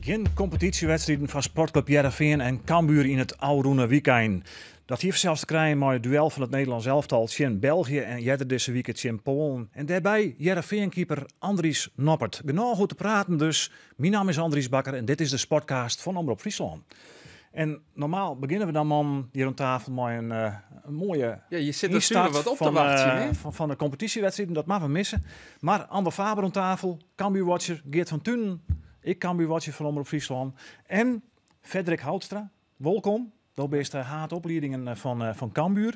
Gjin kompetysjewedstriden foar Sportklup Hearrenfean en Cambuur yn it ôfrûne wykein. Dat hie fansels te krijen mei it duel fan it Nederlâns elftal tsjin België en earder dizze wike tsjin Poalen. En dêrby Hearrenfeankeeper Andries Noppert. Genôch oer te praten dus. Myn namme is Andries Bakker en dit is de Sportcast fan Omrop Fryslân. En normaal begjinne we dan mannen hjir oan tafel mei in moaie Ja, je sit natuurlijk wat op te wachtsjen, hè? Fan de kompetysjewedstriden. Dat moatte we misse. Mar Andor Faber oan tafel, Cambuur-watcher Geert van Tunen, ik Cambuur-watcher fan Omrop Fryslân en Frederik Houtstra. Wolkom. Do bist de haadopliedingen fan Cambuur.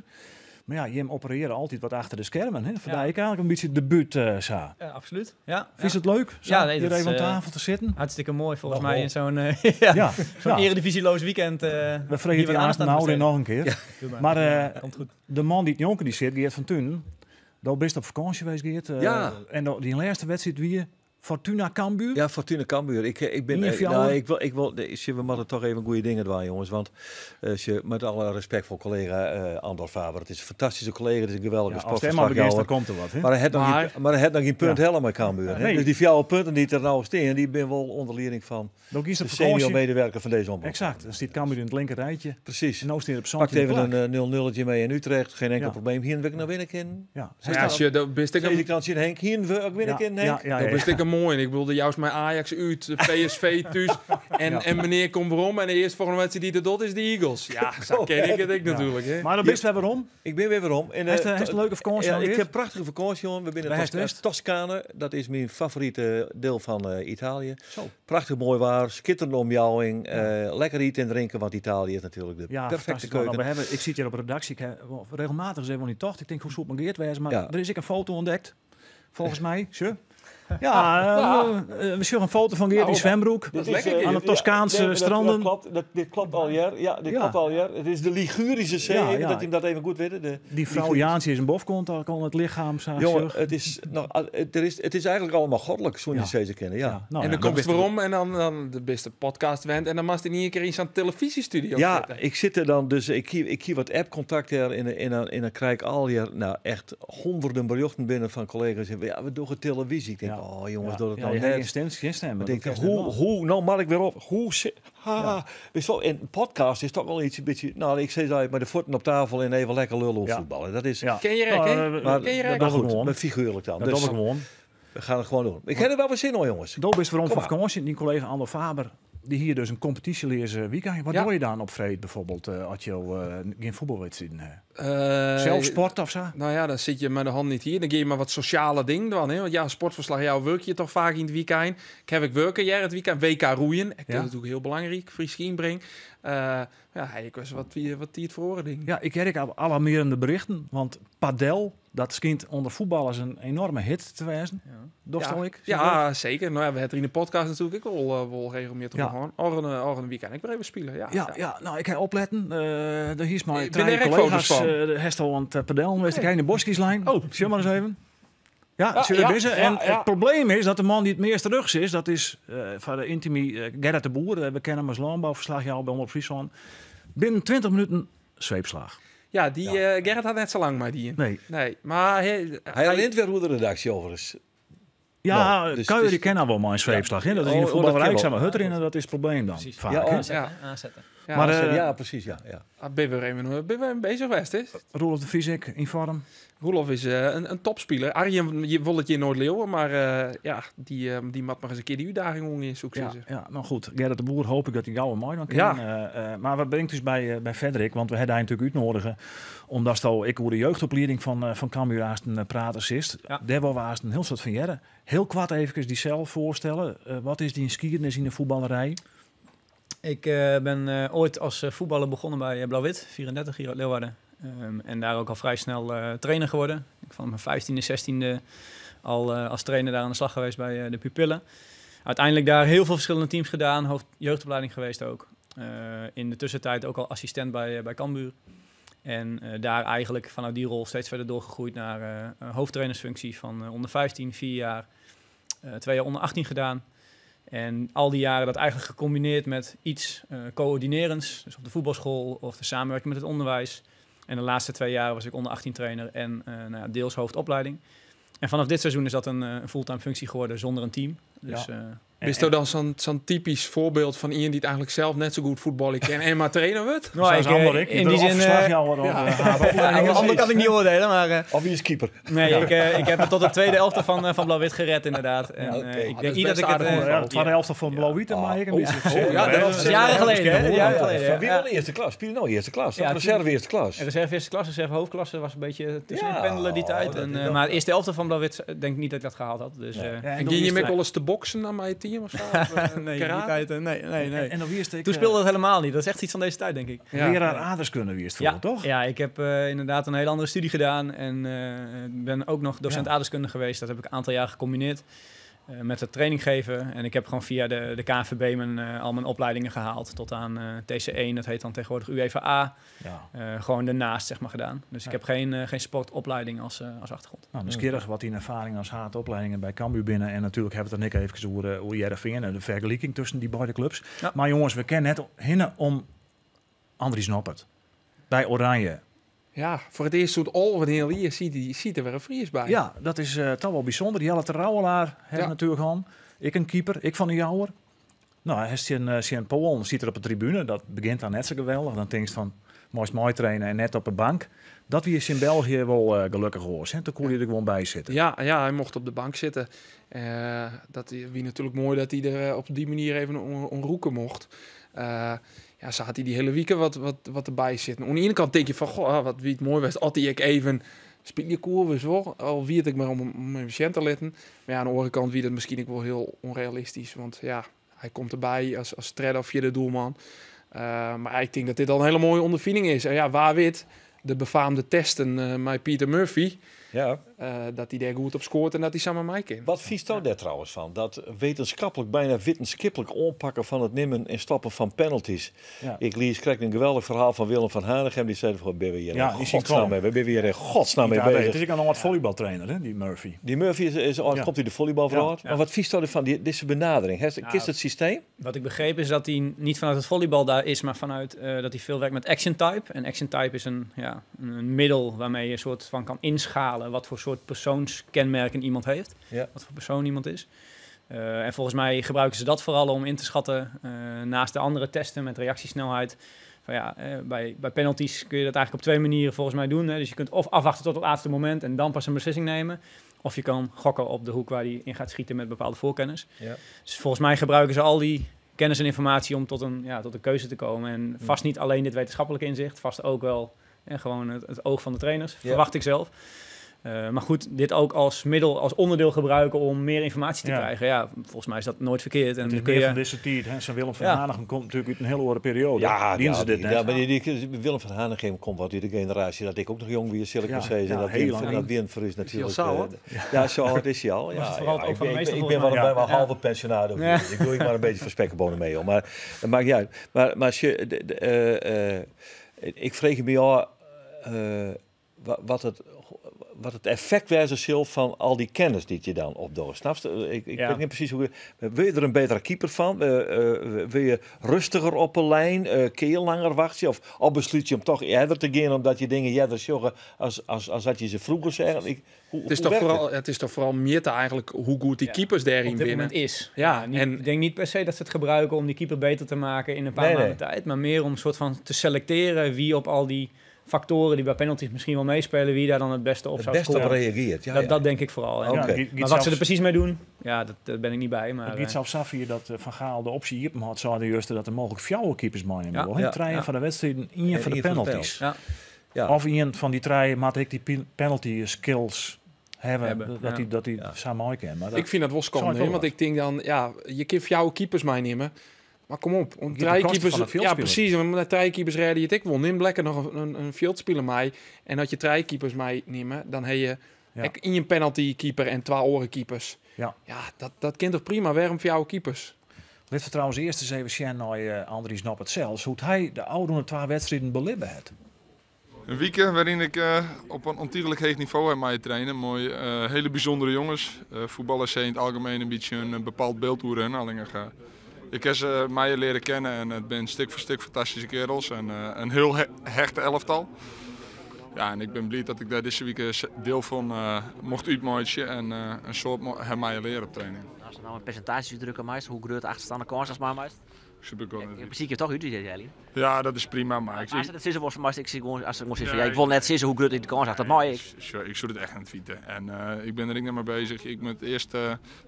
Mar ja, jim operearje altyd wat achter de skermen. Hè? Foar dy ek eigentlik in bytsje debuut sa. Ja, absoluut. Ja. Fynst it leuk sa Ja, nee, hjir dat is, even oan tafel te sitten? Hartstikke moai volgens Nog mij wol. In zo'n zo'n eredivisieloos weekend. We fregen Hier dy wat aanst aandacht aan nou besteden. nog in kear. Ja, doe maar. Maar, Ja, komt goed. De man dy't njonken dy sit, Geert van Tunen. Do bist op fakânsje west, Geert. En dyn lêste wedstriid wie Fortuna Cambuur? Ja, Fortuna Cambuur. Ik ben, Ien fjouwer? Nou, ik wil, nee, zie, we moeten toch even goede dingen doen, jongens. Want zie, met alle respect voor collega Andor Faber. Het is een fantastische collega, het is een geweldige Ja, als het eenmaal begint, dan sportverslaggever. komt er wat. Hè? Maar hij had nog geen, maar hij had nog geen punt helemaal met Cambuur, hè? Nee. Dus die 4 punten die er nou staan, die ben wel onder leiding van Dan kiest de op vakantie. senior medewerker van deze omroep. Exact. Dan zit Cambuur in het linker rijtje. Precies. En nou staat op Pakt zandje even plak. een 0-0'tje mee in Utrecht. Geen enkel probleem. Hier wil ik naar binnen kunnen. Ja. Ja, als je, dat bist ik Deze een, kant zien Henk. Hier wil ik binnen kunnen, Henk. dat bist ik een mooi. Ik bedoel, juist mijn Ajax uit, de PSV thuis. En en meneer komt waarom. En de eerste volgende wedstrijd die de dot is de Eagles. Ja, zo ken ik het ik natuurlijk. Hè. Maar dan bist we waarom? Ik ben weer waarom. En, Heeft een leuke vakantie Ja, al ik weer? heb een prachtige vakantie, jongen. We zijn in Waar is het geweest? Toscane. Dat is mijn favoriete deel van Italië. Zo. Prachtig mooi waar, schitterende omjouwing. Lekker eten en drinken, want Italië is natuurlijk de Ja, perfecte fantastisch. Nou, keuken. ik zit hier op redactie. Ik heb wel regelmatig eens even die tocht. Ik denk, hoe zoet mijn Geert wezen? Maar er is ik een foto ontdekt. Volgens mij. Zo. Ja, we zien een foto van Geert in Nou, zwembroek. Dit is lekker, is, Aan de Toscaanse nee, maar stranden. Dat klopt, dit klopt al jaar. Ja, dit klopt al jaar. Het is de Ligurische Zee, even dat je hem dat even goed weet. De Die vrouw Jaantje is een bofkont, daar kon het lichaam zo. Jongen, het is, nog, het is eigenlijk allemaal goddelijk, zo'n je ze kennen. Ja. Ja, nou En ja, dan komt dat het waarom en dan de beste podcast went. En dan mag hij niet een keer in zo'n televisiestudio Ja, zitten. ik zit er dan dus, ik hier wat app-contact daar in en krijg al hier, nou echt honderden berichten binnen van collega's. Ja, we doen het televisie. Ik denk, oh jongens, doe het Ja, nou je hebt net. geen stem, maar Ik denk, dat kan hoe, wel. hoe, nou mag ik weer op. Hoe, ha, Weet je wel, en podcast is toch wel iets een beetje, nou ik zei altijd, met de voeten op tafel en even lekker lullen over voetballen. Dat is, Ken je rek, hè? Nou, maar, Ken je rek? maar Dat goed, gewoon. maar figuurlijk dan. Dat Dus doe ik gewoon. we gaan het gewoon doen. Ik heb er wel wat zin in, jongens. Doop is waarom Kom van maar. vakantie. Die collega Andor Faber, die hier dus een competitieleerse weekend. Wat doe je dan op Vreed bijvoorbeeld, als je geen voetbalwedstrijden hebt? Zelf sport of zo? Nou ja, dan zit je met de hand niet hier. Dan ga je maar wat sociale dingen doen. Hè? Want ja, sportverslag, jou werk je toch vaak in het weekend. Ik heb ik werken jij het weekend. WK roeien. Ik dat is natuurlijk heel belangrijk. Fries inbreng. Ja, ik was wat die het verhoren ding. Ja, ik herk al alarmerende berichten. Want padel, dat schijnt onder voetballers een enorme hit te wezen. Dat Ja. zal ik. Zie je dat? Ja, zeker. Nou ja, we hebben er in de podcast natuurlijk ook al regelmatig gewoon. Al een weekend. Ik wil even spelen. Ja, Ja, nou, ik ga opletten. Er hier is mijn Ik ben twee er echt collega's. foto's van. De Hestel aan het padel. Wees ik in de Boskislijn. Oh, zie maar eens even. Ja, zullen we binnen? En het probleem is dat de man die het meest terug is, dat is van de intimie Gerrit de Boer. We kennen hem als landbouwverslag jou bij Omroep Friesland. Binnen 20 minuten zweepslag. Ja, die Gerrit had net zo lang maar die. Nee. Nee, maar hij, Hij rent weer hoe de redactie overigens. Ja, Nou, dus kan je het die kennen wel maar een zweepslag. Hè? Dat is in de Oh, oh, dat voetballerij. kan Ik wel. maar Hutter in en dat is het probleem dan. Precies. Vaak, Ja, hè? oh. Aanzetten, aanzetten. Ja, Maar, ja, precies. Ja, ja. Ah, ben we even, ben we bezig geweest, hè? Roelof de Vries ik in vorm. Roelof is een topspeler. Arjen, je wil het je nooit leeuwen, maar ja, die mat maar eens een keer die uitdaging om in zoek Ja, ze. ja, nou goed. Gerrit de Boer hoop ik dat hij gauw mooi dan kan. Maar wat brengt dus bij Frederik? Want we hebben hij natuurlijk uitnodigen. Omdat zo ik hoe de jeugdopleiding van Cambuur haast een praten zit. Daar waar we haast een heel soort van jaren. Heel kwart even die zelf voorstellen. Wat is die geschiedenis in de voetballerij? Ik ben ooit als voetballer begonnen bij Blauw-Wit, 34 hier uit Leeuwarden. En daar ook al vrij snel trainer geworden. Ik van mijn 15e, 16e al als trainer daar aan de slag geweest bij de pupillen. Uiteindelijk daar heel veel verschillende teams gedaan, hoofd jeugdopleiding geweest ook. In de tussentijd ook al assistent bij Cambuur. En daar eigenlijk vanuit die rol steeds verder doorgegroeid naar een hoofdtrainersfunctie van onder 15, 4 jaar. 2 jaar onder 18 gedaan. En al die jaren dat eigenlijk gecombineerd met iets coördinerends. Dus op de voetbalschool of de samenwerking met het onderwijs. En de laatste 2 jaar was ik onder 18 trainer en nou ja, deels hoofdopleiding. En vanaf dit seizoen is dat een fulltime functie geworden zonder een team. Dus, Bist dan sa'n typysk foarbyld fan ien dy't eigentlik sels net sa goed fuotbalje kin en mar trainer wurdt? Nou, ik, in die zin... Ja, ander kan ik niet oordelen, maar... Of wie is keeper? Nee, ik heb het tot de tweede elftal van Blauw-Wit gered, inderdaad. En, ik denk niet dat ik het... Ja, de tweede elftal van Blauw-Wit, maar ik een beetje... Oh, ja, dat is jaren geleden, hè? Jaren geleden. Wie wel de eerste klas? Speel nou eerste klas? Ja, reserve eerste klas. Reserve eerste klas, reserve hoofdklasse was een beetje tussenin pendelen die tijd. Maar de eerste elftal van Blauw-Wit, denk ik niet dat ik dat gehaald had. En ging je met wel eens te boksen naar mijn team of zo? Nee, die tijd, nee. En dan wie is het, Toen speelde dat helemaal niet. Dat is echt iets van deze tijd, denk ik. Ja. Leraar aardrijkskunde wie is het voor, toch? Ja, ik heb inderdaad een hele andere studie gedaan. En ben ook nog docent aardrijkskunde geweest. Dat heb ik een aantal jaar gecombineerd met het training geven. En ik heb gewoon via de KNVB al mijn opleidingen gehaald. Tot aan TC1, dat heet dan tegenwoordig UEFA. Ja. Gewoon daarnaast, zeg maar, gedaan. Dus ik heb geen sportopleiding als achtergrond. Nou, nieuwsgierig wat die ervaring als haatopleidingen bij Cambuur binnen. En natuurlijk hebben we het dan even over Heerenveen en de vergelijking tussen die beide clubs. Ja. Maar jongens, we kennen net hinnen om Andries Noppert bij Oranje. Ja, voor het eerst zoet al wat heel hier ziet er weer een Fries bij. Ja, dat is toch wel bijzonder. Jelle Trouwelaar heeft natuurlijk al. Ik een keeper, ik van de Jouwer. Nou, hij is zijn Polen zit er op de tribune. Dat begint dan net zo geweldig. Dan denk je van, mooi mooi trainen en net op de bank. Dat wie is in België wel gelukkig hoor. Hè? Toen kon hij er gewoon bij zitten. Ja, hij mocht op de bank zitten. Dat wie natuurlijk mooi dat hij er op die manier even onroeken mocht. Ja, zo had hij die hele week wat erbij zitten. Aan de ene kant denk je van, goh, wat wie het mooi was, altijd ik even speel je koer, hoor. Al wie het ik maar om even te letten. Maar ja, aan de andere kant wie dat misschien ook wel heel onrealistisch, want ja, hij komt erbij als tredde of vierde doelman. Maar ik denk dat dit al een hele mooie ondervinding is. En ja, waar wit de befaamde testen met Peter Murphy. Ja. Dat hij daar goed op scoort en dat hij samen mij kent. Wat vies daar trouwens van? Dat wetenschappelijk, bijna wetenschappelijk aanpakken van het nemen en stoppen van penalties. Ja. Ik lees krijg een geweldig verhaal van Willem van Hanegem. Die zei van, ben we hier in godsnaam mee, ben we hier in godsnaam mee bezig. Het is ook nog wat volleybaltrainer, hè, die Murphy. Die Murphy is komt hij de volleybal ja. Maar wat vies daar van deze benadering? Hè? Kist het systeem? Wat ik begreep is dat hij niet vanuit het volleybal daar is, maar vanuit dat hij veel werkt met action type. En action type is een middel waarmee je een soort van kan inschalen wat voor soort persoonskenmerken iemand heeft. Ja. Wat voor persoon iemand is. En volgens mij gebruiken ze dat vooral om in te schatten, naast de andere testen met reactiesnelheid. Van ja, bij penalties kun je dat eigenlijk op twee manieren volgens mij doen. Hè. Dus je kunt of afwachten tot het laatste moment en dan pas een beslissing nemen. Of je kan gokken op de hoek waar hij in gaat schieten met bepaalde voorkennis. Ja. Dus volgens mij gebruiken ze al die kennis en informatie om tot een keuze te komen. En vast niet alleen dit wetenschappelijke inzicht, vast ook wel gewoon het oog van de trainers, verwacht ik zelf. Maar goed, dit ook als middel, als onderdeel gebruiken om meer informatie te krijgen. Ja, volgens mij is dat nooit verkeerd. En het is meer van deze tijd. Hè? Zo'n Willem van Hanegem komt natuurlijk uit een hele andere periode. Ja, die ze dit net. Ja, maar die Willem van Hanegem komt wat uit de generatie dat ik ook nog jong was, zal ik maar zeggen. Ja, dat dat win voor is natuurlijk. Is al ja, zo oud is hij al. Ja, ik ben wel bijna halve pensionaris. Ik doe ik maar een beetje van spekkenbonen mee, hoor. Maar dat maakt niet uit. Maar als je, ik vreeg me al wat het effect wijzen zal van al die kennis die je dan opdoet. Snap je? Ik weet niet precies hoe. Wil je er een betere keeper van? Wil je rustiger op een lijn? Kun je langer wachten? Of besluit je om toch eerder te gaan omdat je dingen eerder zorgen als dat je ze vroeger zei? Het is toch vooral meer eigenlijk hoe goed die keepers daarin op dit binnen moment is. Ja, en ik denk niet per se dat ze het gebruiken om die keeper beter te maken in een paar maanden tijd, maar meer om soort van te selecteren wie op al die factoren die bij penalties misschien wel meespelen, wie daar dan het beste op zou scoren. Het beste op reageert, ja. Dat denk ik vooral. En okay. Maar wat ze er precies mee doen, ja, dat ben ik niet bij. Maar, het giet zelfs af hier dat Van Gaal de optie hier had, zou de juiste dat er mogelijk fjouwe keepers meenemen. Ja. Treien van de wedstrijd, één van de penalties. Ja. Ja. Of één van die treien, maar ik die penalty skills hebben, dat die samen mooi kennen. Maar ik vind dat wel spannend, want ik denk dan, ja, je kunt fjouwe keepers meenemen. Maar kom op, om drie keepers, ja precies, want drie keepers redden je het ik wel. Neem lekker nog een fieldspeler mee en dat je drie keepers meenemen, dan heb je in je penalty keeper en 2 oren keepers. Ja, ja, dat kent toch prima. Waarom voor jouw keepers? Laten we trouwens eerst eens even zien naar Andries Noppert zelfs, hoe hij de oude 2 wedstrijden belibben het. Een weekend waarin ik op een ontiegelijk hoog niveau heb mij trainen. Mooi, hele bijzondere jongens. Voetballers zijn in het algemeen een beetje een bepaald beeld hoe hun. Alleen ik heb ze mij leren kennen en het zijn stuk voor stuk fantastische kerels en een heel hechte elftal. Ja, en ik ben blij dat ik daar deze week deel van mocht uitmaken en een soort hem mij leren op training. Ast no in persintaazje útdrukke meist, hoe grut achtest dan de kâns ast mei meist? In prinsipe toch út, Jelly? Ja, dat is prima, maar... Ik, dat sizze wolst, maar ik zie gewoon, als ik ja, ik wil net sizze hoe grut ik de kâns acht, dat mei ik. Ik soe it echt net witte. En ik bin der ek net mei beuzich. Ik moat earst,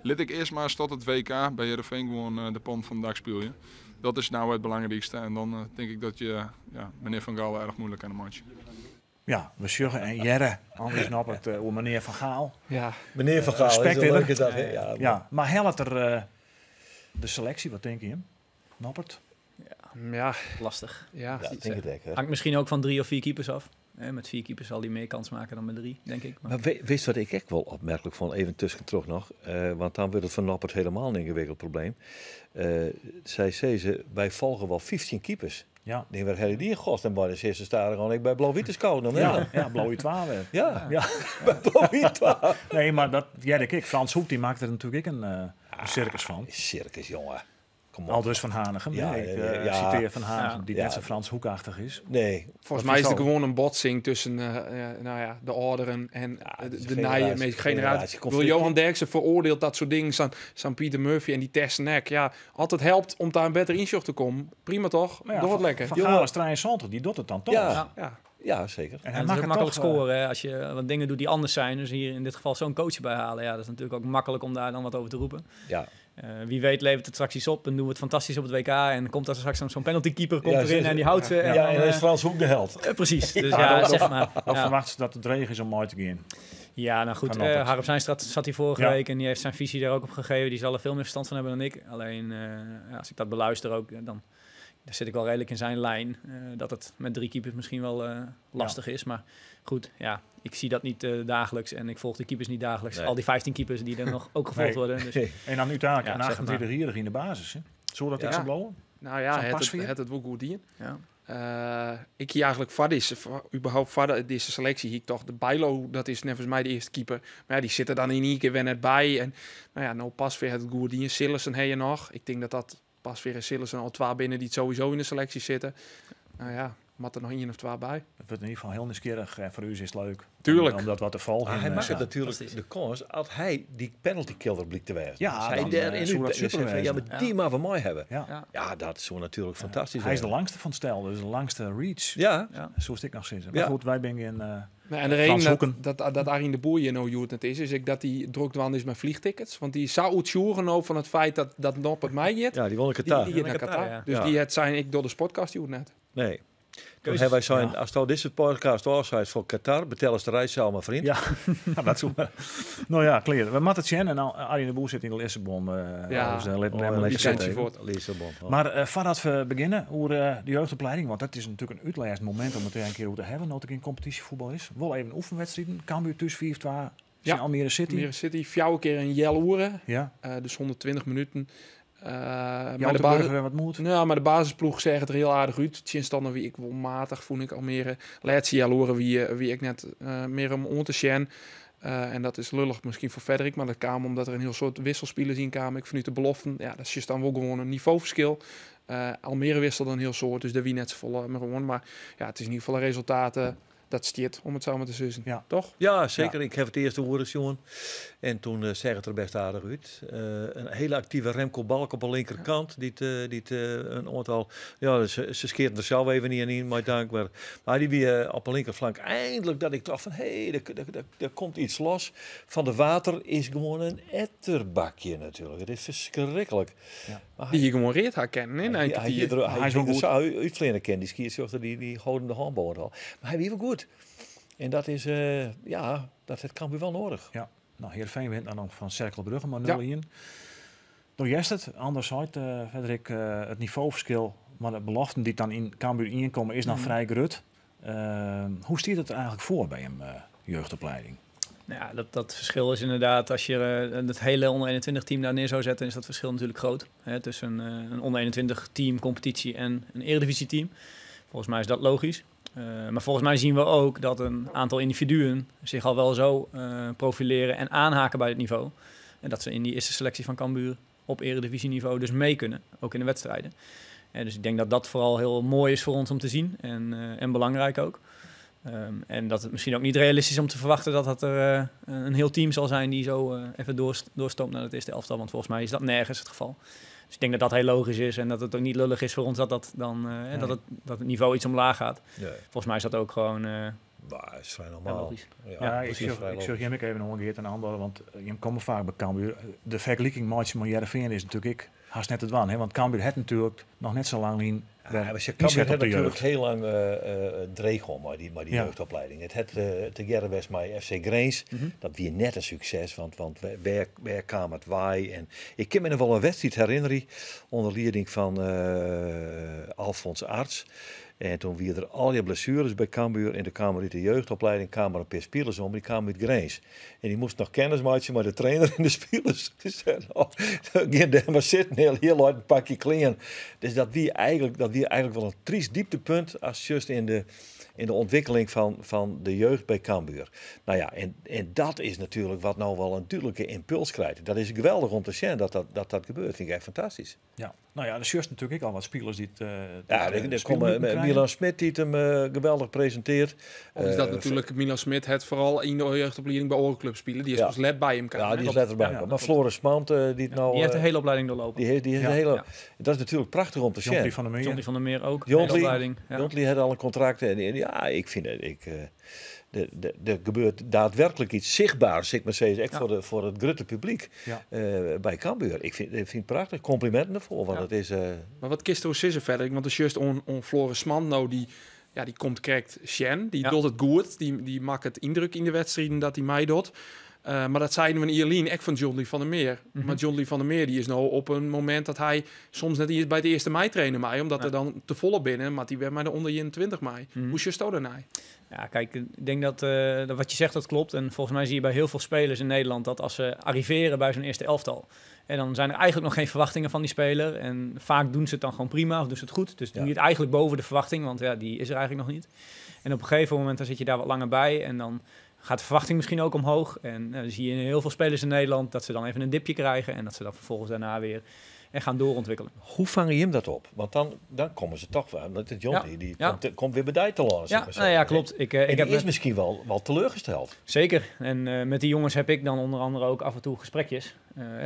lit ik earst mar tot it WK by Heerenveen gewoan de pan fan it dak spylje. Dat is no it belangrykste. En dan tink ik dat je, ja, menear Van Gaal erg moeilijk kinne meitsje. Ja, we sjogge en hearre Andries Noppert oer menear Van Gaal. Ja. Menear Van Gaal, Respect is is leuk is dat, hè? Ja, ja, mar hellet er de seleksje, wat tinke jim? Noppert? Ja. Lastig. Ja, ja, ik denk het ook, hè. Hangt misschien ook van 3 of 4 keepers af. Hè, met 4 keepers zal hij meer kans maken dan met 3, denk ik. Maar wist wat ik echt wel opmerkelijk vond, even tussendoor nog. Want dan wordt het van Noppert helemaal een ingewikkeld probleem. Zij zei ze, wij volgen wel 15 keepers. Ja. Die waar hebben die in gods? En bij de eerste staan gewoon ik bij Blauw-Wit te scouten, dan Ja, hè? ja, Blauw-Wit 12. Ja. Ja. Bij Blauw-Wit 12. Nee, maar dat, ja, denk ik. Frans Hoek die maakt er natuurlijk ook een circus van. Circus, jongen. Kom op. Aldus van Hanegem. Ja, hè. Ik, ja, ja. citeer Van Hanegem, Ja. die Ja. net zo Frans Hoekachtig is. Nee. Volgens mij is het gewoon een botsing tussen nou ja, de ouderen en Ja, het is de een nieuwe generatie. generatieconflict. Wil Johan Derksen veroordeelt dat soort dingen. San Pieter Murphy en die Tersnek. Ja, altijd helpt om daar een beter inzicht te komen. Prima toch? Maar ja, Doe het lekker. Van Gaal is 73, die doet het dan toch. Ja. Ja. Ja, zeker. En hij En het mag is ook het makkelijk toch, scoren hè, als je wat dingen doet die anders zijn. Dus hier in dit geval zo'n coach bij halen. Ja, dat is natuurlijk ook makkelijk om daar dan wat over te roepen. Ja. Wie weet levert het straks iets op en doen we het fantastisch op het WK. En komt daar straks zo'n penalty keeper komt Ja, erin zeker. en die houdt ze. En Ja, dan, en dan is Frans Hoek de held. precies. Dus ja, zeg maar. Of Ja. verwacht ze dat het regen is om mooi te gaan? Ja, nou goed, Van Noppert. Harm Zeinstra zat hier vorige Ja. week en die heeft zijn visie daar ook op gegeven. Die zal er veel meer verstand van hebben dan ik. Alleen, ja, als ik dat beluister ook, dan daar zit ik wel redelijk in zijn lijn. Dat het met 3 keepers misschien wel lastig is. Maar goed, ja, ik zie dat niet dagelijks en ik volg de keepers niet dagelijks. Nee. Al die 15 keepers die er nog ook gevolgd Nee. worden. Dus. En dan uiteindelijk Ja, een zeg maar. 28-jarige in de basis. Hè? Zullen dat Ja. ik zo blowen? Nou ja, Zo'n pasveer? het wel goed dien. Ja. Ik hier eigenlijk voor deze, voor, überhaupt voor deze selectie, hier toch de Bijlo, dat is net volgens mij de eerste keeper. Maar ja, die zit er dan in één keer weer net bij. En nou ja, nou Pasveer het goed dien. Cillessen heb je nog. Ik denk dat dat Pasveer en Cillessen al 2 binnen die het sowieso in de selectie zitten. Nou ja, moet er nog 1 of 2 bij. Dat wordt in ieder geval heel nieuwsgierig. En voor u is het leuk. Tuurlijk. Om dat wat te volgen. Maar hij En, maakt ja. natuurlijk de kans als hij die penalty killer blijkt te wijzen. Ja, Als hij dan, daarin zou dat uit- super dan zegt van, ja, wezen. maar die maar we mooi hebben. Ja. Ja. Ja, dat zou natuurlijk fantastisch Hij is de zijn. langste van het stel, dus de langste reach. Ja. Ja. Zo is ik nog zitten. Maar Ja. goed, wij zijn in... Nou, en de reden Frans Hoeken. dat Arjen de Boer hier nou joert het is, is ik dat die druk dwan is met vliegtickets. Want die zou het sjoeren nou van het feit dat Noppert mij gaat. Ja, die won ik het Die, daar. die gaat naar Naar Qatar, Qatar. ja. Dus Ja. die het zijn ik door de sportcast joert net. Nee. Toen hebben wij zijn, Ja. als het deze podcast was voor Qatar, betel eens de reis zelf maar vriend. Ja, nou, dat is Nou ja, clear. We moeten het zien. En al, Arjen de Boer zit in Lissabon. Ja. Dus, let Oh, hem lekker die zitten. zijn voort. Lissabon. Oh. Maar voordat we beginnen over de jeugdopleiding, want dat is natuurlijk een uitlijst moment om het er een keer over te hebben, dat ik in competitievoetbal is. Wel even oefenwedstrijden. Cambuur thuis 4-2, Ja. Almere City. Almere City, 4 keer een jel oeren. Ja, Dus 120 minuten. maar Maar, de de basis, weer wat moet. ja, maar de basisploeg zag het er heel aardig uit. Tjinstander wie ik wel matig vond ik Almere. Laatste jel oeren wie ik net meer om on te zien. En dat is lullig misschien voor Frederik, maar dat kwam omdat er een heel soort wisselspelers in kwamen. Ik vanuit de beloften, ja, dat is dan wel gewoon een niveauverschil. Almere wisselde een heel soort, dus daar wie net zo vol meer gewoon. Maar ja, het is in ieder geval een resultaat dat stiert, om het zo maar te zeggen. Ja. Toch? Ja, zeker. Ik heb het eerste horen, jongen. En toen zag het er best aardig uit. Een hele actieve Remco Balk op de linkerkant. Die het, een aantal... Ja, ze skeerden er zelf even niet in, maar dank. Maar die weer op de linkerflank. Eindelijk dat ik dacht van, hé, hey, daar komt iets los. Van de Water is gewoon een etterbakje natuurlijk. Het is verschrikkelijk. Ja. Maar Die je gewoon reed haar kennen, hè? Na een hij, kwartier. hij, Hij is wel hij goed. zou uitvliegen kennen. Die scheidsrechter die gooide de handbal al. Maar hij wie wel goed. En dat is, ja, dat het Cambuur wel nodig. Ja, nou, Heerenveen wint dan nog van Cercle Brugge, maar 0-1. Door Jestert, anders uit, Frederik, het niveauverschil, maar de beloften die dan in Cambuur inkomen is nog vrij grut. Hoe stiet het er eigenlijk voor bij een jeugdopleiding? Nou ja, dat verschil is inderdaad, als je het hele onder 21 team daar neer zou zetten, is dat verschil natuurlijk groot. Hè, tussen een onder 21 team competitie en een eredivisie team. Volgens mij is dat logisch. Maar volgens mij zien we ook dat een aantal individuen zich al wel zo profileren en aanhaken bij het niveau. En dat ze in die eerste selectie van Cambuur op eredivisieniveau dus mee kunnen, ook in de wedstrijden. En dus ik denk dat dat vooral heel mooi is voor ons om te zien en belangrijk ook. En dat het misschien ook niet realistisch is om te verwachten dat dat er een heel team zal zijn die zo even doorstoomt naar het eerste elftal. Want volgens mij is dat nergens het geval. Dus ik denk dat dat heel logisch is en dat het ook niet lullig is voor ons dat, dat, dan, dat het niveau iets omlaag gaat. Nee. Volgens mij is dat ook gewoon Maar is vrij normaal. logisch. Ja, Ja, ik precies, zeg, vrij ik logisch. zeg hem ik even nog een keer ten andere, want je komt vaak bij Cambuur. De vergelijking met Heerenveen is natuurlijk ik haast net het wan, hè, want Cambuur het natuurlijk nog net zo lang in. Ja, maar ze die Cambuur zet had op de natuurlijk jeugd. heel lang dreig om, maar die jeugdopleiding. Het had te Gerwest maar FC Grains, dat wie net een succes, want waar kwam het waai? En ik kan me nog wel een wedstrijd herinneren onder leiding van Alfons Arts. En toen wie er al die blessures bij Cambuur in de kamer uit de jeugdopleiding, kwamen er een paar spelers om, die kwamen uit Grains. En die moest nog kennis maken met de trainer en de spelers. Die zeiden, oh, ga daar maar zitten, heel, heel hard een pakje kleren. Dus dat wie eigenlijk wel een triest dieptepunt als just in de ontwikkeling van de jeugd bij Cambuur. Nou ja, en dat is natuurlijk wat nou wel een duidelijke impuls krijgt. Dat is geweldig om te zien dat gebeurt. Vind ik echt fantastisch. Ja, nou ja, er is natuurlijk ook al wat spelers die het, Ja, die het, er spelminuten komen krijgen. Milan Smit die het hem geweldig presenteert. Of is dat natuurlijk Milan Smit het vooral in de jeugdopleiding bij Orenclub spelen. Die is pas let bij hem. Ja, die is let erbij. Maar Floris Mand, die het nou, die heeft de hele opleiding doorlopen. Die heeft de hele, dat is natuurlijk prachtig om te zien. Jontli van der Meer. Jontli van der Meer ook. Jontli, Jontli had al een contract. En ja, ik vind het... Er gebeurt daadwerkelijk iets zichtbaars, ik maar zeggen, echt voor het grote publiek bij Cambuur. Ik vind het prachtig. Complimenten ervoor, want het is... Maar wat kist er is verder? Want de juist on Floris Mand, nou, die komt correct Shen, die doet het goed, die maakt het indruk in de wedstrijden dat hij mij doet. Maar dat zeiden we in Ierlien, echt van Johnny van der Meer. Mm-hmm. Maar Johnny van der Meer die is nou op een moment dat hij soms net eens bij het eerste mei trainen mij, omdat er dan te volle binnen, maar die werd maar de onder 21 mei. Mm-hmm. Hoe is je daarna? Ja, kijk, ik denk dat wat je zegt, dat klopt. En volgens mij zie je bij heel veel spelers in Nederland dat als ze arriveren bij zo'n eerste elftal, en dan zijn er eigenlijk nog geen verwachtingen van die speler. En vaak doen ze het dan gewoon prima of doen ze het goed. Dus doe je het eigenlijk boven de verwachting, want ja, die is er eigenlijk nog niet. En op een gegeven moment dan zit je daar wat langer bij en dan gaat de verwachting misschien ook omhoog. En dan zie je in heel veel spelers in Nederland dat ze dan even een dipje krijgen en dat ze dan vervolgens daarna weer en gaan doorontwikkelen. Hoe vang je hem dat op? Want dan komen ze toch wel. Want het Jontli, die komt weer bij te landen. Ja, nou ja, klopt. Ik heb is misschien wel teleurgesteld. Zeker. En met die jongens heb ik dan onder andere ook af en toe gesprekjes.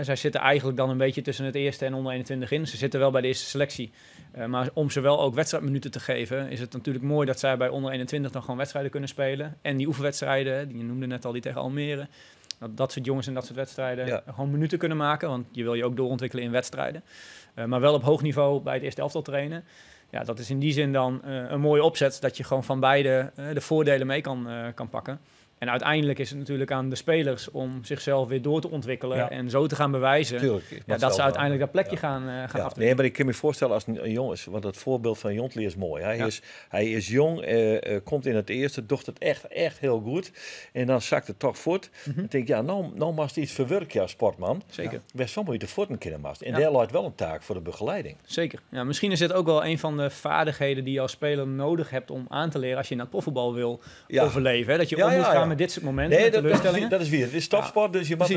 Zij zitten eigenlijk dan een beetje tussen het eerste en onder 21 in. Ze zitten wel bij de eerste selectie. Maar om ze wel ook wedstrijdminuten te geven, is het natuurlijk mooi dat zij bij onder 21 dan gewoon wedstrijden kunnen spelen. En die oefenwedstrijden, die je noemde net al, die tegen Almere. Dat soort jongens in dat soort wedstrijden gewoon minuten kunnen maken. Want je wil je ook doorontwikkelen in wedstrijden. Maar wel op hoog niveau bij het eerste elftal trainen. Ja, dat is in die zin dan een mooie opzet. Dat je gewoon van beide de voordelen mee kan pakken. En uiteindelijk is het natuurlijk aan de spelers om zichzelf weer door te ontwikkelen. Ja. En zo te gaan bewijzen. Tuurlijk, dat ze uiteindelijk dat plekje gaan aftrekken. Nee, maar ik kan me voorstellen als een jongen is, want het voorbeeld van Jontli is mooi. Hij is jong, komt in het eerste, docht het echt heel goed. En dan zakt het toch voort. Mm-hmm. Dan denk ik, ja, nou mag iets verwerken als sportman. Zeker. Best wel moet je de voeten kunnen mast. En daar ligt wel een taak voor de begeleiding. Zeker. Ja, misschien is dit ook wel een van de vaardigheden die je als speler nodig hebt om aan te leren als je in dat profvoetbal wil overleven. Hè? Dat je om moet gaan met dit soort momenten, nee, teleurstellingen. Dat is weer. Het is topsport, dus je mag,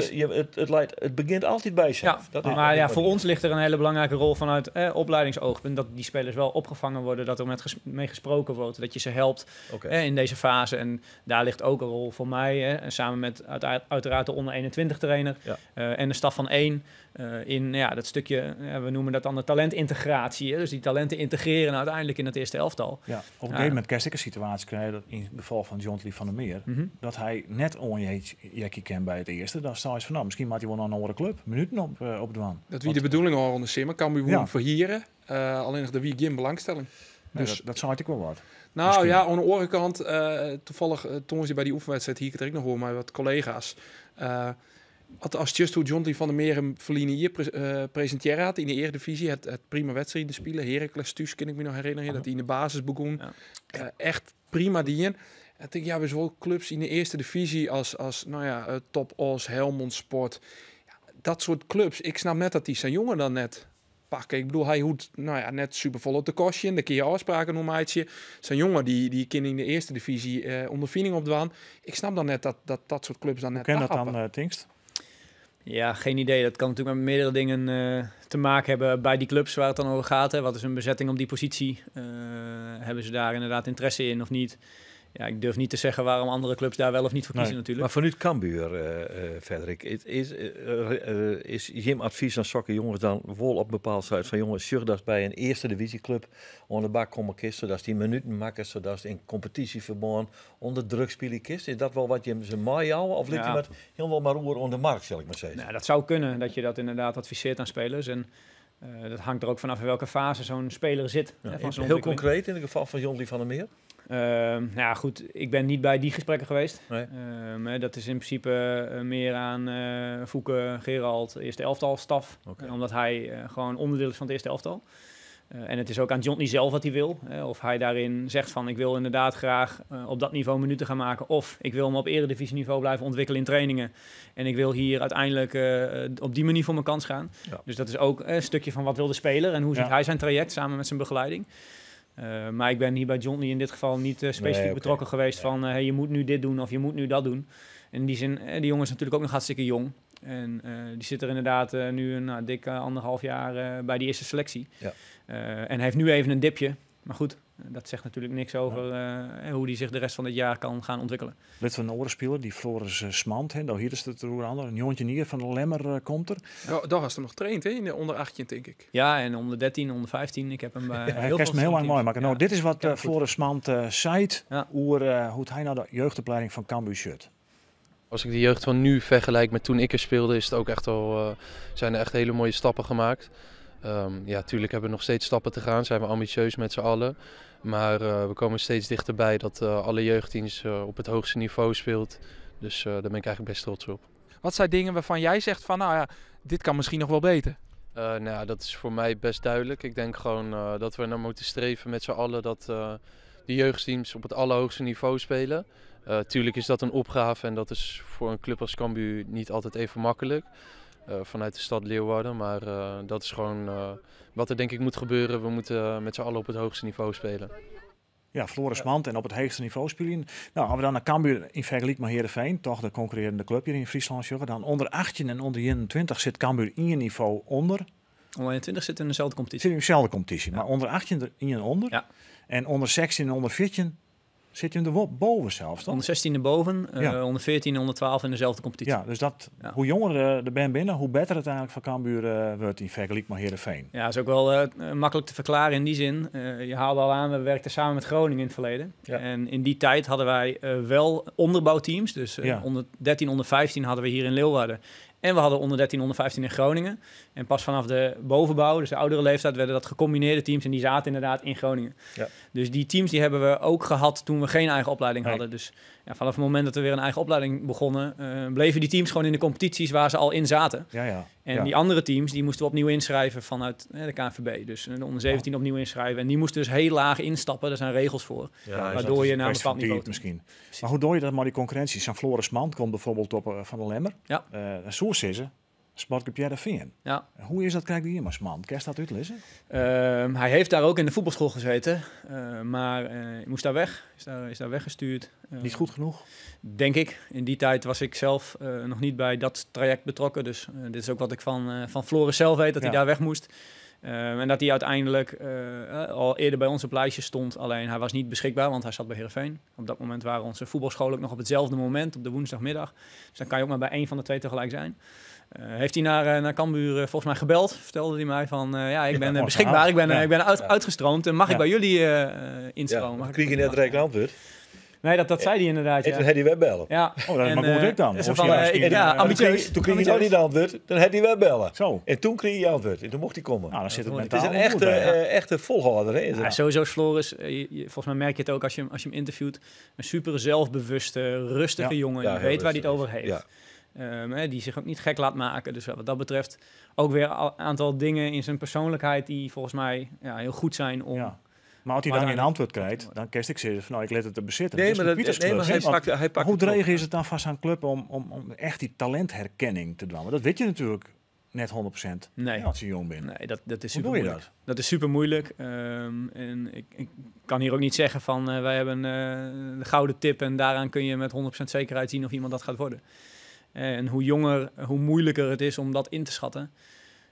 het begint altijd bij jezelf. Ja, maar voor ons ligt er een hele belangrijke rol vanuit opleidingsoogpunt. Dat die spelers wel opgevangen worden, dat er mee gesproken wordt, dat je ze helpt in deze fase. En daar ligt ook een rol voor mij, samen met uiteraard de onder 21 trainer en de staf van 1. In dat stukje, we noemen dat dan de talentintegratie. Hè? Dus die talenten integreren uiteindelijk in het eerste elftal. Ja, op een gegeven moment kan ik een situatie krijgen, dat in het geval van Jontli van der Meer, dat hij net Jackie ken bij het eerste. Dan sta je van, nou, misschien maakt hij wel naar een andere club. Minuten op de waan. Dat wie de bedoeling al onder Simmer, kan we verhieren. Alleen nog de wie geen belangstelling. Nee, dus dat zou ik wel wat. Nou misschien. Ja, aan de andere kant, toevallig toen ze bij die oefenwedstrijd hier, ik nog hoor, maar wat collega's. Als just hoe Jontli van der Meer hem verliezen hier presenteerd had in de Eredivisie, het prima wedstrijden spelen. Heracles thuis kan ik me nog herinneren, dat hij in de basis begon. Ja. Echt prima dienen. En ik denk, ja, we zijn clubs in de eerste divisie als nou ja, Top Os, Helmond Sport. Ja, dat soort clubs. Ik snap net dat die zijn jongen dan net pakken. Ik bedoel, hij hoeft nou ja, net supervol op de kostje. En dan kun je afspraken om uitje. Zijn jongen die kan in de eerste divisie ondervinding opdwaan. Ik snap dan net dat soort clubs dan net. Hoe ken dat dan, Tingst? Ja, geen idee. Dat kan natuurlijk met meerdere dingen te maken hebben bij die clubs waar het dan over gaat. Hè. Wat is hun bezetting op die positie? Hebben ze daar inderdaad interesse in of niet? Ja, ik durf niet te zeggen waarom andere clubs daar wel of niet voor kiezen natuurlijk. Maar vanuit Cambuur, Frederik, is Jim advies aan sokke jongens dan wel op een bepaald stuit van jongens, zorg dat bij een eerste divisieclub onder de bak komen kisten, dat die minuten maken, zodat ze in competitieverband onder druk spelen kist. Is dat wel wat je ze mooi jou of ligt hij met helemaal maar oer onder de markt, zal ik maar zeggen? Nou, dat zou kunnen, dat je dat inderdaad adviseert aan spelers. En dat hangt er ook vanaf in welke fase zo'n speler zit. Ja, hè, van zo'n heel ontwikkeling. concreet in het geval van Jhondly van der Meer? Nou ja, goed, ik ben niet bij die gesprekken geweest. Nee. Hè, dat is in principe meer aan Foeke, Gerald, eerste elftal staf. Omdat hij gewoon onderdeel is van het eerste elftal. En het is ook aan Jhondly zelf wat hij wil. Hè, of hij daarin zegt van ik wil inderdaad graag op dat niveau minuten gaan maken. Of ik wil me op eredivisieniveau blijven ontwikkelen in trainingen. En ik wil hier uiteindelijk op die manier voor mijn kans gaan. Dus dat is ook een stukje van wat wil de speler en hoe ziet hij zijn traject samen met zijn begeleiding. Maar ik ben hier bij Jhondly in dit geval niet specifiek betrokken geweest van hey, je moet nu dit doen of je moet nu dat doen. In die zin, die jongen is natuurlijk ook nog hartstikke jong. En die zit er inderdaad nu een dik anderhalf jaar bij die eerste selectie. En heeft nu even een dipje. Maar goed, dat zegt natuurlijk niks over hoe die zich de rest van het jaar kan gaan ontwikkelen. Lid van de oren die Floris Smant, hè, nou hier is het roer ander. Een jongetje hier van de Lemmer komt er. Ja, daar was hij nog traint, hè, in de onder 18, denk ik. Ja, en onder 13, onder 15. Ik heb hem bij Ja, heel hij veel kerst me heel lang mooi maken. Nou, dit is wat Ja, goed. Floris Smant zei over hoe hij nou de jeugdopleiding van Cambuur shirt. Als ik de jeugd van nu vergelijk met toen ik er speelde, is het ook echt al, zijn er echt hele mooie stappen gemaakt. Ja, tuurlijk hebben we nog steeds stappen te gaan, zijn we ambitieus met z'n allen. Maar we komen steeds dichterbij dat alle jeugdteams op het hoogste niveau speelt. Dus daar ben ik eigenlijk best trots op. Wat zijn dingen waarvan jij zegt van, nou ja, dit kan misschien nog wel beter? Nou, dat is voor mij best duidelijk. Ik denk gewoon dat we naar moeten streven met z'n allen dat de jeugdteams op het allerhoogste niveau spelen. Tuurlijk is dat een opgave en dat is voor een club als Cambuur niet altijd even makkelijk. Vanuit de stad Leeuwarden, maar dat is gewoon wat er denk ik moet gebeuren. We moeten met z'n allen op het hoogste niveau spelen. Ja, Floris Mand en op het hoogste niveau spelen. Nou, als we dan naar Cambuur in vergelijking met Heerenveen, toch de concurrerende club hier in Friesland, jongen. Dan onder 18 en onder 21 zit Cambuur in je niveau onder. Onder 21 zit in dezelfde competitie. Zit in dezelfde competitie, maar onder 18 er in en onder. En onder 16 en onder 14 zit je er wel boven zelfs, toch? Onder 16 erboven, onder 14 en onder 12 in dezelfde competitie. Ja, dus dat, hoe jonger de band binnen, hoe beter het eigenlijk voor Cambuur wordt in vergelijking met Heerenveen. Ja, dat is ook wel makkelijk te verklaren in die zin. Je haalde al aan, we werkten samen met Groningen in het verleden. En in die tijd hadden wij wel onderbouwteams. Dus onder 13, onder 15 hadden we hier in Leeuwarden. En we hadden onder 13, onder 15 in Groningen. En pas vanaf de bovenbouw, dus de oudere leeftijd, werden dat gecombineerde teams. En die zaten inderdaad in Groningen. Dus die teams die hebben we ook gehad toen we geen eigen opleiding hadden. Dus ja, vanaf het moment dat we weer een eigen opleiding begonnen, bleven die teams gewoon in de competities waar ze al in zaten. En die andere teams, die moesten we opnieuw inschrijven vanuit de KNVB. Dus de onder 17 opnieuw inschrijven. En die moesten dus heel laag instappen. Daar zijn regels voor. Ja, waardoor je naar een bepaald niveau toe. Misschien. Maar hoe doe je dat maar die concurrentie? San Floris Mand komt bijvoorbeeld op van de Lemmer. Soers is ze. Sportclub Heerenveen. Hoe is dat, krijg je hier maar Smant? Kan je dat uitlezen? Hij heeft daar ook in de voetbalschool gezeten, maar moest daar weg, is daar weggestuurd. Niet goed genoeg? Denk ik. In die tijd was ik zelf nog niet bij dat traject betrokken. Dus dit is ook wat ik van Floris zelf weet, dat hij daar weg moest. En dat hij uiteindelijk al eerder bij ons op lijstje stond. Alleen hij was niet beschikbaar, want hij zat bij Heerenveen. Op dat moment waren onze voetbalscholen ook nog op hetzelfde moment, op de woensdagmiddag. Dus dan kan je ook maar bij één van de twee tegelijk zijn. Heeft hij naar Cambuur volgens mij gebeld, vertelde hij mij van ja, ik ben beschikbaar, ik ben uitgestroomd en mag ik bij jullie instromen? Ja, kreeg je net direct antwoord? Nee, dat zei hij inderdaad, En ja. toen had hij weer bellen. Ja. Oh, dat is En, maar goed ik dan. zo Of van, ja, misschien, ja, ambitieus. Toen kreeg hij nog niet antwoord, dan had hij weer bellen. Zo. En toen kreeg hij antwoord en toen mocht hij komen. Nou, dan zit het Het is mentaal een wel goed bij, ja. echte volhouder. Hè, is het. Ja, sowieso is Floris, volgens mij merk je het ook als je hem interviewt, een super zelfbewuste, rustige jongen. Ja, die heel weet waar hij het rustig. over heeft. Hè, die zich ook niet gek laat maken. Dus wat dat betreft ook weer een aantal dingen in zijn persoonlijkheid die volgens mij, ja, heel goed zijn om... Ja. Maar als hij Maar dan dan- geen antwoord krijgt, dan kan ik zeggen van nou, ik let het te bezitten. Nee, Dat is maar een nee, maar Pietersclub, hè? Want hij pakt hoe het op. dreig is het dan vast aan club om echt die talentherkenning te doen? Want dat weet je natuurlijk net 100% Nee. als je jong bent. Nee, dat is Hoe doe je super moeilijk. dat? Dat is super moeilijk. En ik kan hier ook niet zeggen van wij hebben de gouden tip en daaraan kun je met 100% zekerheid zien of iemand dat gaat worden. En hoe jonger, hoe moeilijker het is om dat in te schatten.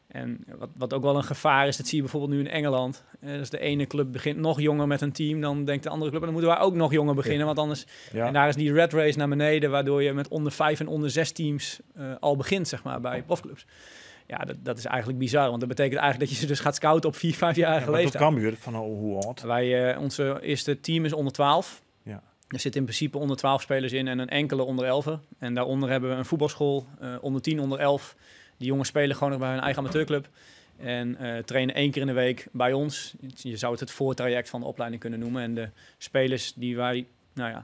En wat ook wel een gevaar is, dat zie je bijvoorbeeld nu in Engeland. Dus de ene club begint nog jonger met een team, dan denkt de andere club, dan moeten wij ook nog jonger beginnen, want anders... En daar is die rat race naar beneden, waardoor je met onder 5 en onder 6 teams al begint, zeg maar, bij profclubs. Ja, dat is eigenlijk bizar, want dat betekent eigenlijk dat je ze dus gaat scouten op 4, 5-jarige leeftijd. Dat Cambuur, van hoe oud? Wij, onze eerste team is onder 12. Ja. Er zitten in principe onder 12 spelers in en een enkele onder 11. En daaronder hebben we een voetbalschool, onder 10, onder 11. Die jongens spelen gewoon nog bij hun eigen amateurclub. En trainen 1 keer in de week bij ons. Je zou het het voortraject van de opleiding kunnen noemen. En de spelers die wij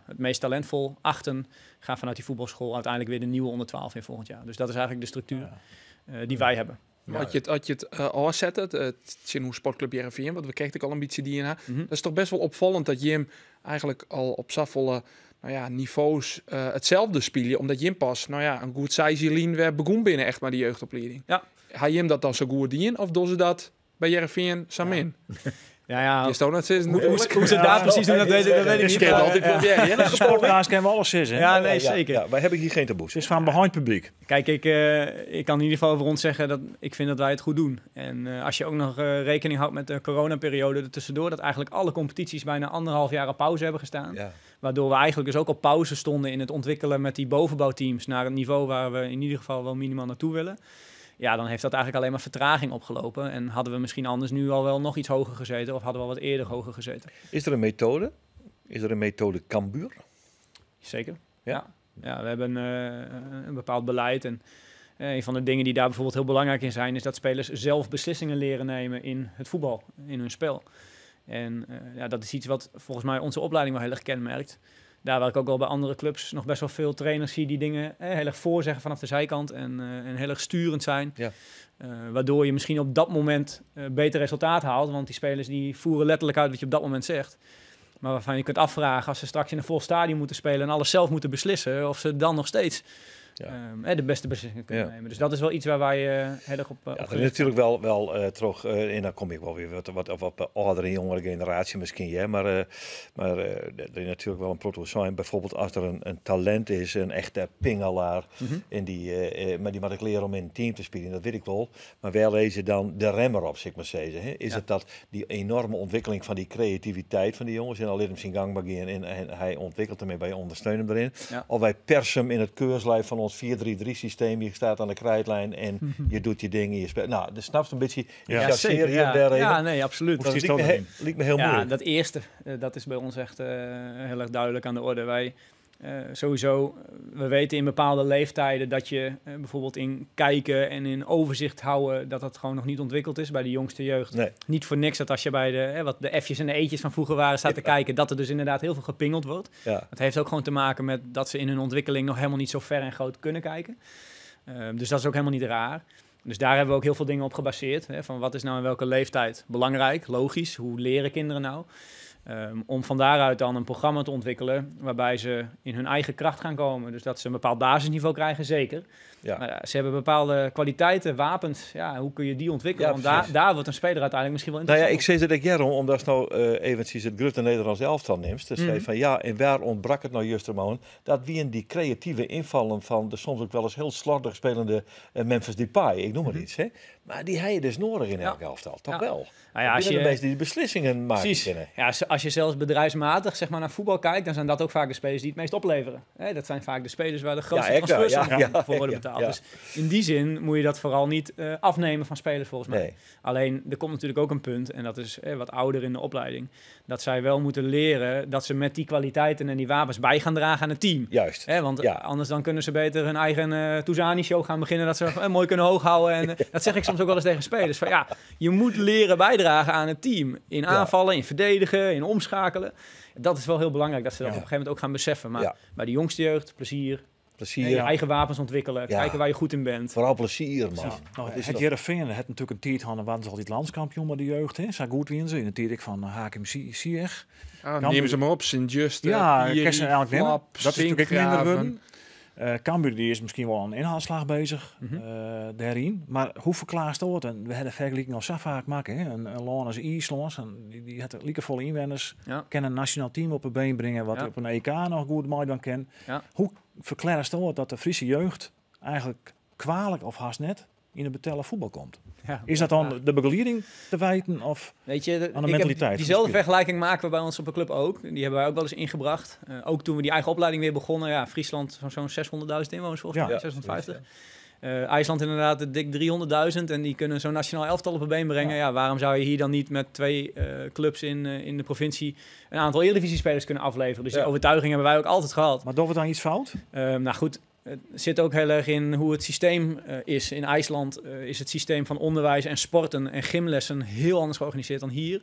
het meest talentvol achten, gaan vanuit die voetbalschool uiteindelijk weer de nieuwe onder 12 in volgend jaar. Dus dat is eigenlijk de structuur die wij hebben. Ja. Had je het afzetten, het Sinhoe Sportclub Hearrenfean, want we kregen ook al een beetje DNA. Mm-hmm. Dat is toch best wel opvallend dat Jim eigenlijk al op zoveel niveaus hetzelfde spelen, omdat Jim pas een goed seizoen weer begon binnen echt maar die jeugdopleiding. Ja. Ga Jim dat dan zo goed dien of doen ze dat bij Hearrenfean samen? Ja. Je stoot net hoe ze daar precies doen, dat weet ik niet. Ik altijd proberen. Ja, de sportbaas kennen we alles is, hè? Ja, nee, zeker. Ja, wij hebben hier geen taboes. Het is van behind publiek. Kijk, ik kan in ieder geval over ons zeggen dat ik vind dat wij het goed doen. En als je ook nog rekening houdt met de coronaperiode ertussendoor, dat eigenlijk alle competities bijna 1,5 jaar op pauze hebben gestaan. Ja. Waardoor we eigenlijk dus ook op pauze stonden in het ontwikkelen met die bovenbouwteams naar het niveau waar we in ieder geval wel minimaal naartoe willen. Ja, dan heeft dat eigenlijk alleen maar vertraging opgelopen. En hadden we misschien anders nu al wel nog iets hoger gezeten... of hadden we al wat eerder hoger gezeten. Is er een methode? Is er een methode Cambuur? Zeker, ja. Ja, we hebben een bepaald beleid. En een van de dingen die daar bijvoorbeeld heel belangrijk in zijn... is dat spelers zelf beslissingen leren nemen in het voetbal, in hun spel. En dat is iets wat volgens mij onze opleiding wel heel erg kenmerkt. Daar waar ik ook al bij andere clubs nog best wel veel trainers zie die dingen heel erg voorzeggen vanaf de zijkant en heel erg sturend zijn. Ja. Waardoor je misschien op dat moment beter resultaat haalt, want die spelers die voeren letterlijk uit wat je op dat moment zegt. Maar waarvan je kunt afvragen als ze straks in een vol stadion moeten spelen en alles zelf moeten beslissen, of ze dan nog steeds de beste beslissingen kunnen nemen. Dus dat is wel iets waar wij heel erg op ja, dat is natuurlijk wel terug, en dan kom ik wel weer wat oudere en jongere generatie misschien, hè, maar er is natuurlijk wel een proto zijn. Bijvoorbeeld als er een talent is, een echte pingelaar, mm-hmm. en die, maar die moet ik leren om in een team te spelen, dat weet ik wel. Maar waar lezen dan de remmer op, zeg maar zeggen, hè? Is het dat die enorme ontwikkeling van die creativiteit van die jongens en al leert hem zijn gang maar gaan en hij ontwikkelt hem en wij ondersteunen hem erin. Ja. Of wij persen hem in het keurslijf van ons 4-3-3 systeem. Je staat aan de krijtlijn en je doet je dingen. Je speelt. Nou, dat snapt een beetje. Ja, zeker. Hier en daar even. Ja, nee, absoluut. Dat liep me heel moeilijk. Dat eerste, dat is bij ons echt heel erg duidelijk aan de orde. Wij sowieso, we weten in bepaalde leeftijden dat je bijvoorbeeld in kijken en in overzicht houden, dat dat gewoon nog niet ontwikkeld is bij de jongste jeugd. Nee. Niet voor niks dat als je bij de, wat de F'jes en de E'tjes van vroeger waren, staat te kijken, dat er dus inderdaad heel veel gepingeld wordt. Ja. Dat heeft ook gewoon te maken met dat ze in hun ontwikkeling nog helemaal niet zo ver en groot kunnen kijken. Dus dat is ook helemaal niet raar. Dus daar hebben we ook heel veel dingen op gebaseerd. Hè, van wat is nou in welke leeftijd belangrijk, logisch, hoe leren kinderen nou? Om van daaruit dan een programma te ontwikkelen waarbij ze in hun eigen kracht gaan komen. Dus dat ze een bepaald basisniveau krijgen, zeker. Ja. Maar ze hebben bepaalde kwaliteiten, wapens. Ja, hoe kun je die ontwikkelen? Ja, want daar wordt een speler uiteindelijk misschien wel interessant. Nou ja, ik zei dat ik Jeroen, omdat nou eventjes het Grutte Nederlands elftal neemt. Dus zei van ja, en waar ontbrak het nou juist, man? Dat wie in die creatieve invallen van de soms ook wel eens heel slordig spelende Memphis Depay, ik noem maar iets, hè? Maar die hij dus nodig in elk elftal, toch wel? Nou ja, als je de mensen die de beslissingen maken. Precies. Kunnen. Ja, als je zelfs bedrijfsmatig zeg maar, naar voetbal kijkt, dan zijn dat ook vaak de spelers die het meest opleveren. Hè, dat zijn vaak de spelers waar de grootste transfers voor worden betaald. Ja. Dus in die zin moet je dat vooral niet afnemen van spelers volgens mij. Nee. Alleen, er komt natuurlijk ook een punt, en dat is wat ouder in de opleiding, dat zij wel moeten leren dat ze met die kwaliteiten en die wapens bij gaan dragen aan het team. Juist. Hè, want anders dan kunnen ze beter hun eigen Touzani-show gaan beginnen, dat ze mooi kunnen hooghouden. En dat zeg ik soms ook wel eens tegen spelers. Van, ja, je moet leren bijdragen aan het team. In aanvallen, in verdedigen, in omschakelen. Dat is wel heel belangrijk, dat ze dat op een gegeven moment ook gaan beseffen. Maar bij de jongste jeugd, plezier. Je eigen wapens ontwikkelen, kijken waar je goed in bent. Vooral plezier, man. Nou, het Hearrenfean het natuurlijk een tijd hadden, waren ze altijd landskampioen bij de jeugd. Hè? Zo goed wie ze in de tijd van Hakim Ziyech. Ja, neem ze maar op, Sint-Just, ja, eigenlijk nemen. Dat is natuurlijk minder worden. Cambuur die is misschien wel een inhaalslag bezig daarin. Maar hoe verklaart dat? En we hadden vergelijking al zo vaak maken. Hè? Een land als IJsland, die had volle inwoners, kan een nationaal team op het been brengen, wat op een EK nog goed mooi dan kan. Ja. Hoe verklaart dat dat de Friese jeugd eigenlijk kwalijk of haast net in het betellen voetbal komt? Ja, Is dat dan de begelieding te wijten of Weet je, aan de ik heb mentaliteit van de Diezelfde speler? vergelijking maken we bij ons op de club ook. Die hebben wij ook wel eens ingebracht. Ook toen we die eigen opleiding weer begonnen. Ja, Friesland zo'n 600.000 inwoners volgens mij, 650. IJsland inderdaad dik 300.000 en die kunnen zo'n nationaal elftal op een been brengen. Ja. Waarom zou je hier dan niet met 2 clubs in de provincie een aantal Eredivisie-spelers kunnen afleveren? Dus die overtuiging hebben wij ook altijd gehad. Maar doen we dan iets fout? Nou goed, het zit ook heel erg in hoe het systeem is. In IJsland is het systeem van onderwijs en sporten en gymlessen heel anders georganiseerd dan hier.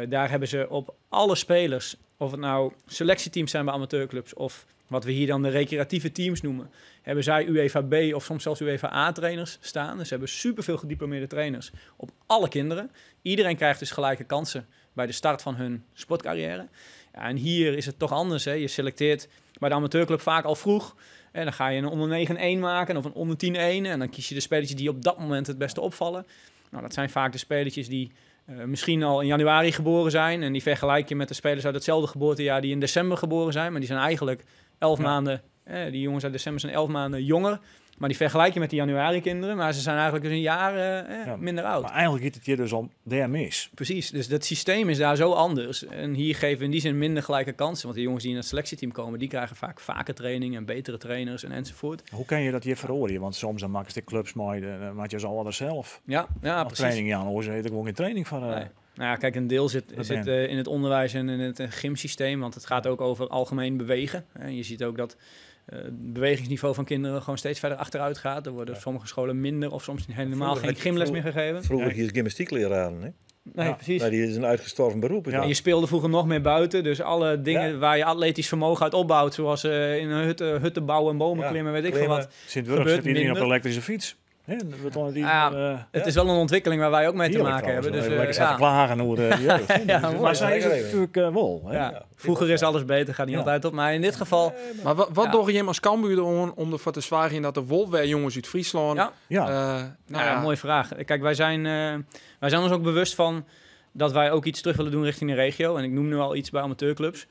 Daar hebben ze op alle spelers, of het nou selectieteams zijn bij amateurclubs of wat we hier dan de recreatieve teams noemen, hebben zij UEFA B of soms zelfs UEFA A-trainers staan. Dus ze hebben superveel gediplomeerde trainers op alle kinderen. Iedereen krijgt dus gelijke kansen bij de start van hun sportcarrière. Ja, en hier is het toch anders. Hè? Je selecteert bij de amateurclub vaak al vroeg. En dan ga je een onder 9-1 maken of een onder 10-1. En dan kies je de spelletjes die op dat moment het beste opvallen. Nou, dat zijn vaak de spelletjes die misschien al in januari geboren zijn. En die vergelijk je met de spelers uit hetzelfde geboortejaar die in december geboren zijn. Maar die zijn eigenlijk 11 maanden... Die jongens uit december zijn 11 maanden jonger. Maar die vergelijk je met de januari kinderen. Maar ze zijn eigenlijk dus een jaar minder oud. Maar eigenlijk gaat het hier dus al daar mis. Precies, dus dat systeem is daar zo anders. En hier geven we in die zin minder gelijke kansen. Want de jongens die in het selectieteam komen, die krijgen vaak vaker training en betere trainers en enzovoort. Hoe kan je dat hier veroorlooien? Want soms dan maken ze de clubs mooi, dan maak je ze al alles zelf. Ja, ja, precies. Training, ja, dan heet ik gewoon geen training van. Nee. Nou ja, kijk, een deel zit in het onderwijs en in het gymsysteem. Want het gaat ook over algemeen bewegen. En je ziet ook dat het bewegingsniveau van kinderen gewoon steeds verder achteruit gaat. Er worden op sommige scholen minder of soms helemaal geen gymles meer gegeven. Vroeger hier gymnastiekleraar, hè? Nee, precies. Maar die is een uitgestorven beroep. Ja. En je speelde vroeger nog meer buiten. Dus alle dingen waar je atletisch vermogen uit opbouwt, zoals in een hutten bouwen en bomen klimmen, weet ik veel wat. Sint-Wurg zit iedereen op een elektrische fiets. Het is wel een ontwikkeling waar wij ook mee te maken hebben. Dus, lekker te klagen over de jeugd. Maar zij is het natuurlijk wel. Hè? Ja. Vroeger is alles beter, gaat niet altijd op. Maar in dit geval... Maar wat doe je hem als Cambuur om ervoor te zwagen dat er wel weer jongens uit Friesland... Ja. Mooie vraag. Kijk, wij zijn ons ook bewust van dat wij ook iets terug willen doen richting de regio. En ik noem nu al iets bij amateurclubs.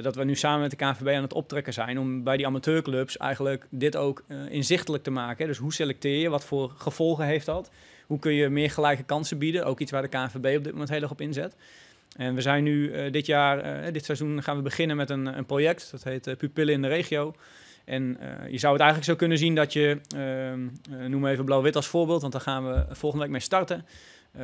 Dat we nu samen met de KNVB aan het optrekken zijn om bij die amateurclubs eigenlijk dit ook inzichtelijk te maken. Dus hoe selecteer je? Wat voor gevolgen heeft dat? Hoe kun je meer gelijke kansen bieden? Ook iets waar de KNVB op dit moment heel erg op inzet. En we zijn nu dit jaar, dit seizoen gaan we beginnen met een project. Dat heet Pupillen in de Regio. En je zou het eigenlijk zo kunnen zien dat je, noem even Blauw-Wit als voorbeeld, want daar gaan we volgende week mee starten.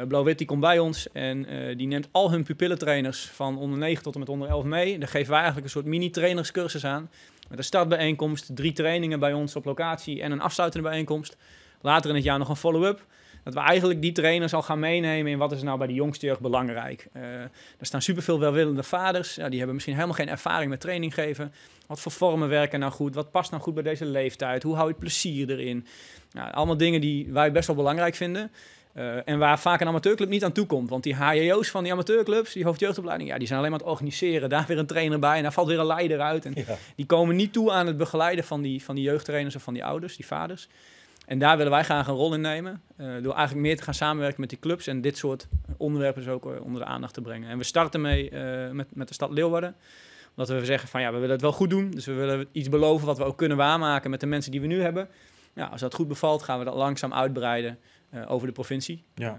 Blauw-Wit die komt bij ons en die neemt al hun pupillentrainers van onder 9 tot en met onder 11 mee. Daar geven wij eigenlijk een soort mini-trainerscursus aan. Met een startbijeenkomst, 3 trainingen bij ons op locatie en een afsluitende bijeenkomst. Later in het jaar nog een follow-up. Dat we eigenlijk die trainers al gaan meenemen in wat is nou bij de jongste jeugd belangrijk. Er staan superveel welwillende vaders. Ja, die hebben misschien helemaal geen ervaring met training geven. Wat voor vormen werken nou goed? Wat past nou goed bij deze leeftijd? Hoe hou je het plezier erin? Nou, allemaal dingen die wij best wel belangrijk vinden. En waar vaak een amateurclub niet aan toe komt. Want die HJO's van die amateurclubs, die hoofdjeugdopleiding, ja, die zijn alleen maar aan het organiseren. Daar weer een trainer bij en daar valt weer een leider uit. En die komen niet toe aan het begeleiden van die jeugdtrainers of van die ouders, die vaders. En daar willen wij graag een rol in nemen. Door eigenlijk meer te gaan samenwerken met die clubs en dit soort onderwerpen dus ook onder de aandacht te brengen. En we starten mee met de stad Leeuwarden. Omdat we zeggen van ja, we willen het wel goed doen. Dus we willen iets beloven wat we ook kunnen waarmaken met de mensen die we nu hebben. Ja, als dat goed bevalt, gaan we dat langzaam uitbreiden over de provincie. Ja.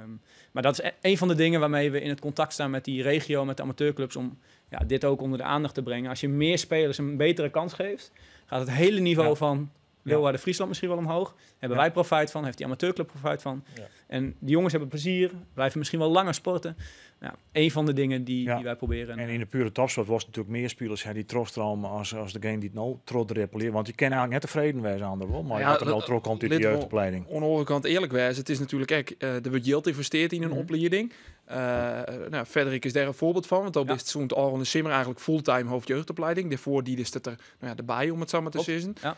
Maar dat is een van de dingen waarmee we in het contact staan met die regio, met de amateurclubs, om dit ook onder de aandacht te brengen. Als je meer spelers een betere kans geeft, gaat het hele niveau van Leeuwarden Friesland misschien wel omhoog. Hebben wij profijt van, heeft die amateurclub profijt van. Ja. En die jongens hebben plezier, blijven misschien wel langer sporten. Nou, een van de dingen die wij proberen. En in de pure topsport was natuurlijk meer spelers die trotstromen als degene die het nou trots. Want je kan eigenlijk net tevreden wezen aan de rol, maar ja, dat er nou komt in de jeugdopleiding. Aan de andere kant eerlijk wijs, het is natuurlijk echt, er wordt geld geïnvesteerd in een opleiding. Nou, Frederik is daar een voorbeeld van, want dat is zo'n Aron Simmer eigenlijk fulltime hoofdjeugdopleiding. Daarvoor die is het er erbij, om het zo maar te zeggen. Ja.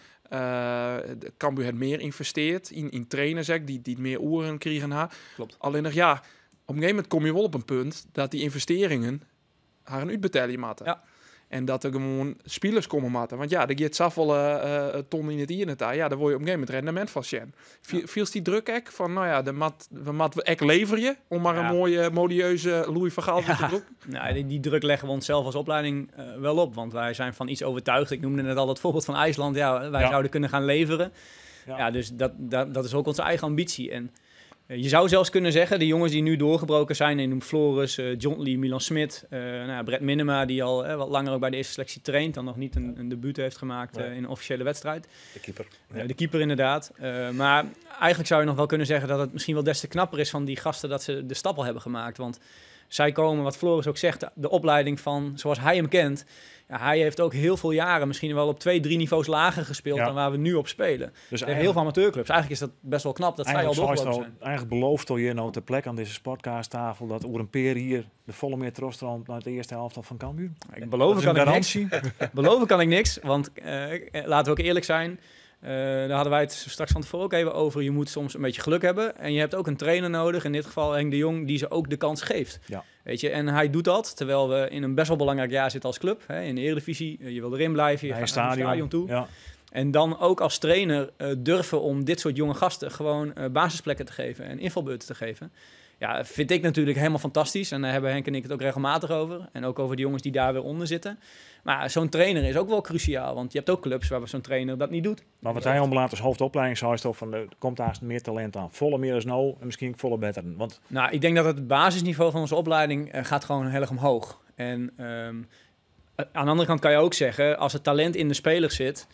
Cambuur het meer investeert in trainers die meer oren kregen. Klopt. Alleen nog op een gegeven moment kom je wel op een punt dat die investeringen haar een uitbetaling matten. Ja. En dat er gewoon spelers komen matten. Want ja, er gaat zoveel ton in het hier en het daar. Ja, daar word je op een gegeven moment rendement van zien. Viel die druk ek van, nou ja, de mat, we mat ek lever je om maar een mooie modieuze Louis van Gaal te doen. Nou, die druk leggen we onszelf als opleiding wel op. Want wij zijn van iets overtuigd. Ik noemde net al het voorbeeld van IJsland. Ja, wij zouden kunnen gaan leveren. Ja, dus dat is ook onze eigen ambitie. En Je zou zelfs kunnen zeggen, de jongens die nu doorgebroken zijn, en noem Floris, John Lee, Milan Smit, nou, Brett Minema, die al wat langer ook bij de eerste selectie traint, dan nog niet een debuut heeft gemaakt in een officiële wedstrijd. De keeper. Ja. De keeper inderdaad. Maar eigenlijk zou je nog wel kunnen zeggen dat het misschien wel des te knapper is van die gasten dat ze de stap al hebben gemaakt. Want zij komen, wat Floris ook zegt, de opleiding van zoals hij hem kent. Ja, hij heeft ook heel veel jaren misschien wel op 2, 3 niveaus lager gespeeld dan waar we nu op spelen. Dus heel veel amateurclubs. Eigenlijk is dat best wel knap dat zij al doorgelopen zijn. Eigenlijk belooft al je nou ter plek aan deze sportcasttafel dat oer een peer hier de volle meer trostrand naar de eerste helft van Cambuur. Ik beloven kan ik niks. Beloven kan ik niks, want laten we ook eerlijk zijn. Daar hadden wij het straks van tevoren ook even over. Je moet soms een beetje geluk hebben. En je hebt ook een trainer nodig, in dit geval Henk de Jong, die ze ook de kans geeft. Ja. Weet je, en hij doet dat, terwijl we in een best wel belangrijk jaar zitten als club. Hè, in de Eredivisie, je wil erin blijven, je gaat naar het stadion toe. Ja. En dan ook als trainer durven om dit soort jonge gasten gewoon basisplekken te geven en invalbeurten te geven. Ja, vind ik natuurlijk helemaal fantastisch. En daar hebben Henk en ik het ook regelmatig over. En ook over de jongens die daar weer onder zitten. Maar zo'n trainer is ook wel cruciaal. Want je hebt ook clubs waar zo'n trainer dat niet doet. Maar wat hij omlaat als hoofdopleiding zou is toch van, er komt daar meer talent aan. Volle meer is nou en misschien volle beter. Want nou, ik denk dat het basisniveau van onze opleiding gaat gewoon heel erg omhoog. En aan de andere kant kan je ook zeggen, als het talent in de spelers zit,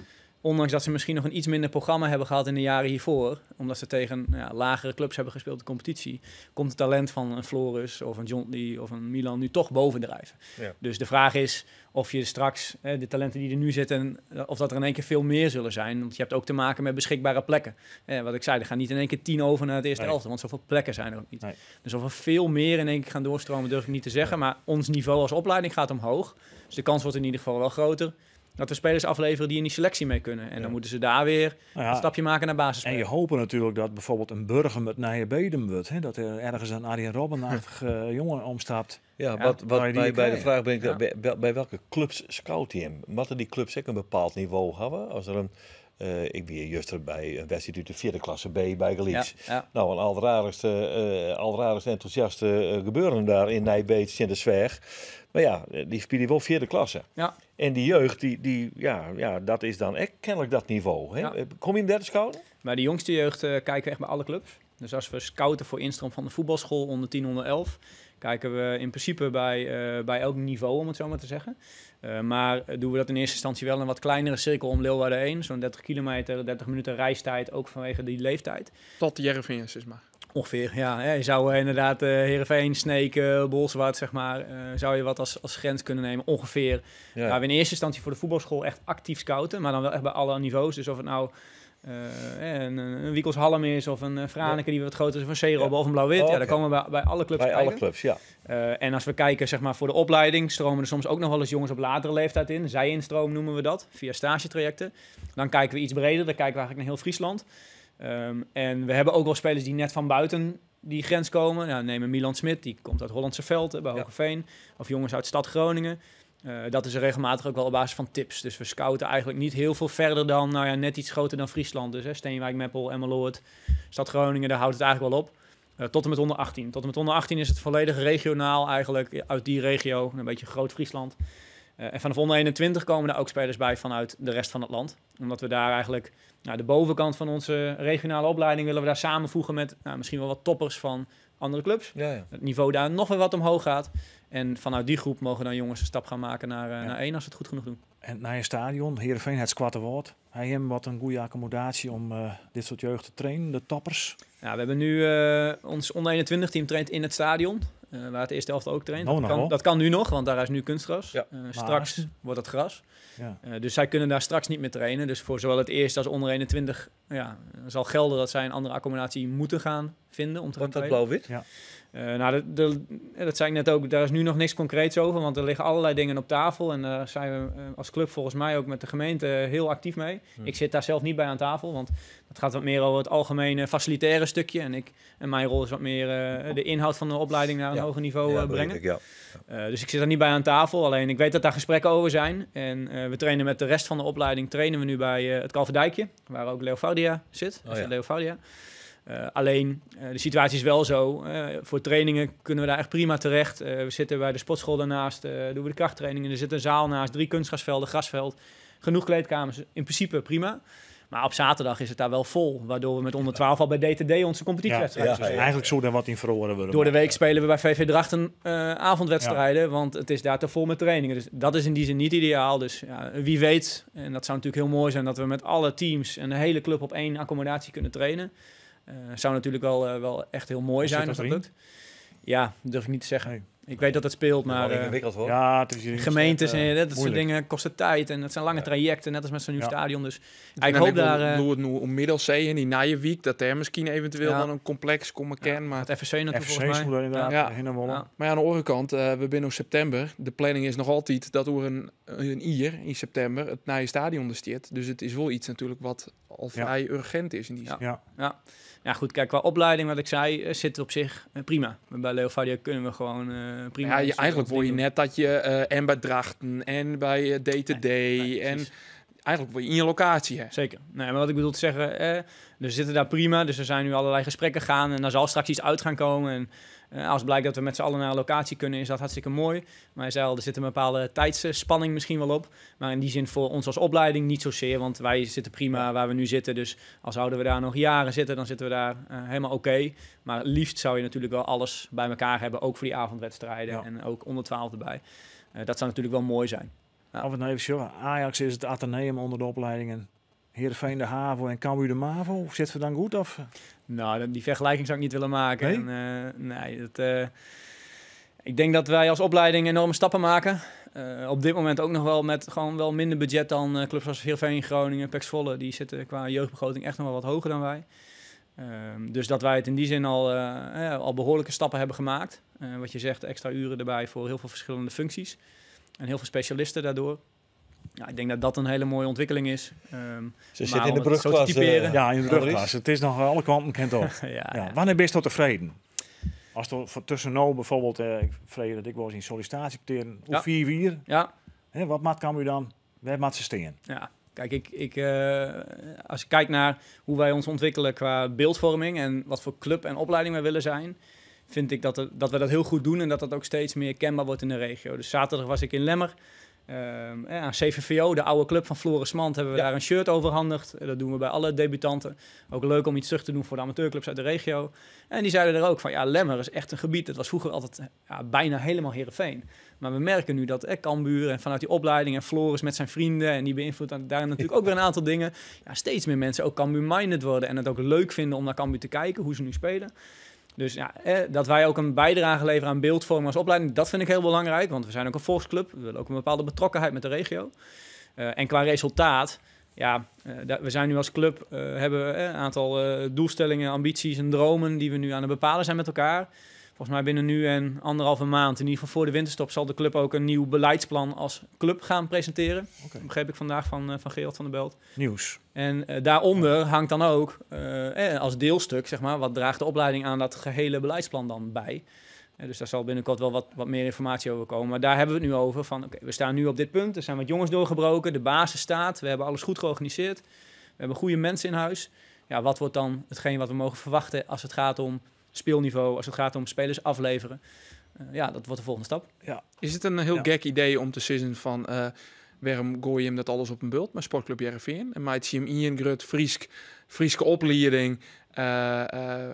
ondanks dat ze misschien nog een iets minder programma hebben gehad in de jaren hiervoor, omdat ze tegen lagere clubs hebben gespeeld in de competitie, komt het talent van een Floris of een John Lee of een Milan nu toch bovendrijven. Ja. Dus de vraag is of je straks de talenten die er nu zitten, of dat er in één keer veel meer zullen zijn. Want je hebt ook te maken met beschikbare plekken. Wat ik zei, er gaan niet in één keer 10 over naar het eerste elftal, want zoveel plekken zijn er ook niet. Nee. Dus of er veel meer in één keer gaan doorstromen, durf ik niet te zeggen. Maar ons niveau als opleiding gaat omhoog. Dus de kans wordt in ieder geval wel groter dat we spelers afleveren die in die selectie mee kunnen. En dan moeten ze daar weer een stapje maken naar basis. En je hoopt natuurlijk dat bijvoorbeeld een Burger met Nijenbedem wordt. Hè? Dat er ergens een Arjen Robben-achtige jongen omstapt. Ja, wat mij bij de vraag brengt, bij welke clubs scout hij hem? Moeten die clubs ook een bepaald niveau hebben? Als er een, ik ben juist bij een wedstrijd uit de vierde klasse B bij Gelies. Ja, ja. Nou, een alleraardigste enthousiaste gebeuren daar in Nijbeets in de Zwerg. Maar ja, die spelen wel vierde klasse. Ja. En die jeugd, die, dat is dan echt kennelijk dat niveau. Hè? Ja. Kom je hem daar te scouten? Bij de jongste jeugd kijken we echt bij alle clubs. Dus als we scouten voor instroom van de voetbalschool onder 10, onder 11... kijken we in principe bij elk niveau, om het zo maar te zeggen. Maar doen we dat in eerste instantie wel in een wat kleinere cirkel om Leeuwarden heen. Zo'n 30 kilometer, 30 minuten reistijd, ook vanwege die leeftijd. Tot de Heerenveen, zeg maar. Ongeveer, ja. Je zou inderdaad Heerenveen, Sneek, Bolsward, zeg maar, zou je wat als grens kunnen nemen, ongeveer. Ja. Waar we in eerste instantie voor de voetbalschool echt actief scouten, maar dan wel echt bij alle niveaus. Dus of het nou een Wiekels Halm is of een Franeker die wat groter is, of een Zeerobben of een Blauw-Wit. Oh, okay. Ja, daar komen we bij alle clubs bij kijken. Alle clubs, ja. En als we kijken, zeg maar, voor de opleiding stromen er soms ook nog wel eens jongens op latere leeftijd in. Zij-instroom noemen we dat, via stagetrajecten. Dan kijken we iets breder, dan kijken we eigenlijk naar heel Friesland. En we hebben ook wel spelers die net van buiten die grens komen. Nou, neem een Milan Smit, die komt uit Hollandse Veld, bij Hoogeveen. Of jongens uit Stad Groningen. Dat is regelmatig ook wel op basis van tips. Dus we scouten eigenlijk niet heel veel verder dan, nou ja, net iets groter dan Friesland. Dus hè, Steenwijk, Meppel, Emmeloord, Stad Groningen, daar houdt het eigenlijk wel op. Tot en met onder 18. Tot en met onder 18 is het volledig regionaal eigenlijk uit die regio, een beetje groot Friesland. En vanaf onder 21 komen daar ook spelers bij vanuit de rest van het land. Omdat we daar eigenlijk de bovenkant van onze regionale opleiding willen we daar samenvoegen met misschien wel wat toppers van andere clubs. Ja, ja. Het niveau daar nog weer wat omhoog gaat. En vanuit die groep mogen dan jongens een stap gaan maken naar 1 als ze het goed genoeg doen. En naar je stadion, Heerenveen, het Squatte Woord. Hij heeft wat een goede accommodatie om dit soort jeugd te trainen, de toppers. Ja, we hebben nu ons onder 21 team traint in het stadion. Waar het eerste helft ook traint. Dat kan nu nog, want daar is nu kunstgras. Ja. Straks wordt het gras. Ja. Dus zij kunnen daar straks niet meer trainen. Dus voor zowel het eerste als onder 21 zal gelden dat zij een andere accommodatie moeten gaan vinden om te gaan trainen. Wordt dat blauw-wit? Ja. Nou, dat zei ik net ook, daar is nu nog niks concreets over, want er liggen allerlei dingen op tafel. En daar zijn we als club volgens mij ook met de gemeente heel actief mee. Ik zit daar zelf niet bij aan tafel, want dat gaat wat meer over het algemene facilitaire stukje. En mijn rol is wat meer de inhoud van de opleiding naar een hoger niveau brengen. Ik, ja. Dus ik zit daar niet bij aan tafel, alleen ik weet dat daar gesprekken over zijn. En we trainen met de rest van de opleiding trainen we nu bij het Kalverdijkje, waar ook Leo Faudia zit. Oh, ja. Leo Faudia. Alleen, de situatie is wel zo. Voor trainingen kunnen we daar echt prima terecht. We zitten bij de sportschool daarnaast, doen we de krachttrainingen. Er zit een zaal naast, 3 kunstgrasvelden, grasveld. Genoeg kleedkamers, in principe prima. Maar op zaterdag is het daar wel vol, waardoor we met onder 12 al bij DTD onze competitiewedstrijd spelen. Eigenlijk zou daar wat in verloren worden. Door de week spelen we bij VV Drachten avondwedstrijden, want het is daar te vol met trainingen. Dus dat is in die zin niet ideaal. Dus ja, wie weet, en dat zou natuurlijk heel mooi zijn, dat we met alle teams en de hele club op één accommodatie kunnen trainen. Zou natuurlijk wel echt heel mooi Zit zijn dat als dat erin? lukt. Ja, durf ik niet te zeggen. Nee. Ik weet dat het speelt, Maar maar ingewikkeld hoor. Ja, het is hier gemeentes en dat soort moeilijk. dingen kosten tijd. En dat zijn lange trajecten, net als met zo'n nieuw stadion. Dus ja, ik En hoop daar... Doe het nu onmiddels in die Nijenweek, dat er misschien eventueel dan een complex komen kennen. Maar het FSC natuurlijk FSC volgens mij. moet daar inderdaad heen en wollen. Ja. Maar ja, aan de andere kant, we zijn in september. De planning is nog altijd dat over een jaar in september het nieuwe stadion er staat. Dus het is wel iets natuurlijk wat al vrij urgent is in die zin. Ja, goed, kijk, qua opleiding, wat ik zei, zit op zich prima. Bij Leovardia kunnen we gewoon prima. Ja, eigenlijk wil je net dat je en bij Drachten en bij DTD Nee, en precies. eigenlijk wil je in je locatie. Hè. Zeker. Nee, maar wat ik bedoel te zeggen, we zitten daar prima. Dus er zijn nu allerlei gesprekken gaan en daar zal straks iets uit gaan komen. En als blijkt dat we met z'n allen naar een locatie kunnen, is dat hartstikke mooi. Maar hij zei al, er zit een bepaalde tijdsspanning misschien wel op. Maar in die zin voor ons als opleiding niet zozeer, want wij zitten prima waar we nu zitten. Dus al zouden we daar nog jaren zitten, dan zitten we daar helemaal oké. Maar liefst zou je natuurlijk wel alles bij elkaar hebben, ook voor die avondwedstrijden en ook onder 12 erbij. Dat zou natuurlijk wel mooi zijn. Ja. Of het nou even zo, Ajax is het Atheneum onder de opleidingen. Heerenveen de HAVO en Cambuur de MAVO. Zitten we dan goed? Of? Nou, die vergelijking zou ik niet willen maken. Nee? En, nee, dat, ik denk dat wij als opleiding enorme stappen maken. Op dit moment ook nog wel met gewoon wel minder budget dan clubs als Heerenveen, Groningen, PEC Zwolle. Die zitten qua jeugdbegroting echt nog wel wat hoger dan wij. Dus dat wij het in die zin al behoorlijke stappen hebben gemaakt. Wat je zegt, extra uren erbij voor heel veel verschillende functies. En heel veel specialisten daardoor. Ja, ik denk dat dat een hele mooie ontwikkeling is. Ze zitten in de brugklas. Ja, in de brugklas. Het is nog alle kanten kent op. Ja. Wanneer ben je tot tevreden? Als er voor tussen nou bijvoorbeeld, ik vrees dat ik wel eens in sollicitatie porteren, of 4-4. Ja. Hè, wat maat kan u dan? Waar maat ze steen? Ja, kijk, ik, als ik kijk naar hoe wij ons ontwikkelen qua beeldvorming en wat voor club en opleiding wij willen zijn, vind ik dat we dat heel goed doen en dat dat ook steeds meer kenbaar wordt in de regio. Dus zaterdag was ik in Lemmer. Aan CVVO, de oude club van Floris Mand, hebben we daar een shirt overhandigd. Dat doen we bij alle debutanten. Ook leuk om iets terug te doen voor de amateurclubs uit de regio. En die zeiden er ook van, ja, Lemmer is echt een gebied. Dat was vroeger altijd bijna helemaal Heerenveen. Maar we merken nu dat Cambuur en vanuit die opleiding en Floris met zijn vrienden, en die beïnvloedt daar natuurlijk ook weer een aantal dingen. Ja, steeds meer mensen ook Cambuur-minded worden en het ook leuk vinden om naar Cambuur te kijken, hoe ze nu spelen. Dus ja, dat wij ook een bijdrage leveren aan beeldvorming als opleiding, dat vind ik heel belangrijk. Want we zijn ook een volksclub. We willen ook een bepaalde betrokkenheid met de regio. En qua resultaat, ja, we zijn nu als club, hebben een aantal doelstellingen, ambities en dromen die we nu aan het bepalen zijn met elkaar. Volgens mij binnen nu en 1,5 maand, in ieder geval voor de winterstop, zal de club ook een nieuw beleidsplan als club gaan presenteren. Okay. Begreep ik vandaag van Gerald van der Belt. Nieuws. En daaronder hangt dan ook als deelstuk, zeg maar, wat draagt de opleiding aan dat gehele beleidsplan dan bij. Dus daar zal binnenkort wel wat meer informatie over komen. Maar daar hebben we het nu over van, oké, we staan nu op dit punt, er zijn wat jongens doorgebroken, de basis staat, we hebben alles goed georganiseerd, we hebben goede mensen in huis. Ja, wat wordt dan hetgeen wat we mogen verwachten als het gaat om speelniveau, als het gaat om spelers afleveren? Ja, dat wordt de volgende stap. Ja. Is het een heel gek idee om te zeggen van, waarom gooi je hem dat alles op een bult? Maar Sportclub Heerenveen en maakt je hem in grut Frieske opleiding,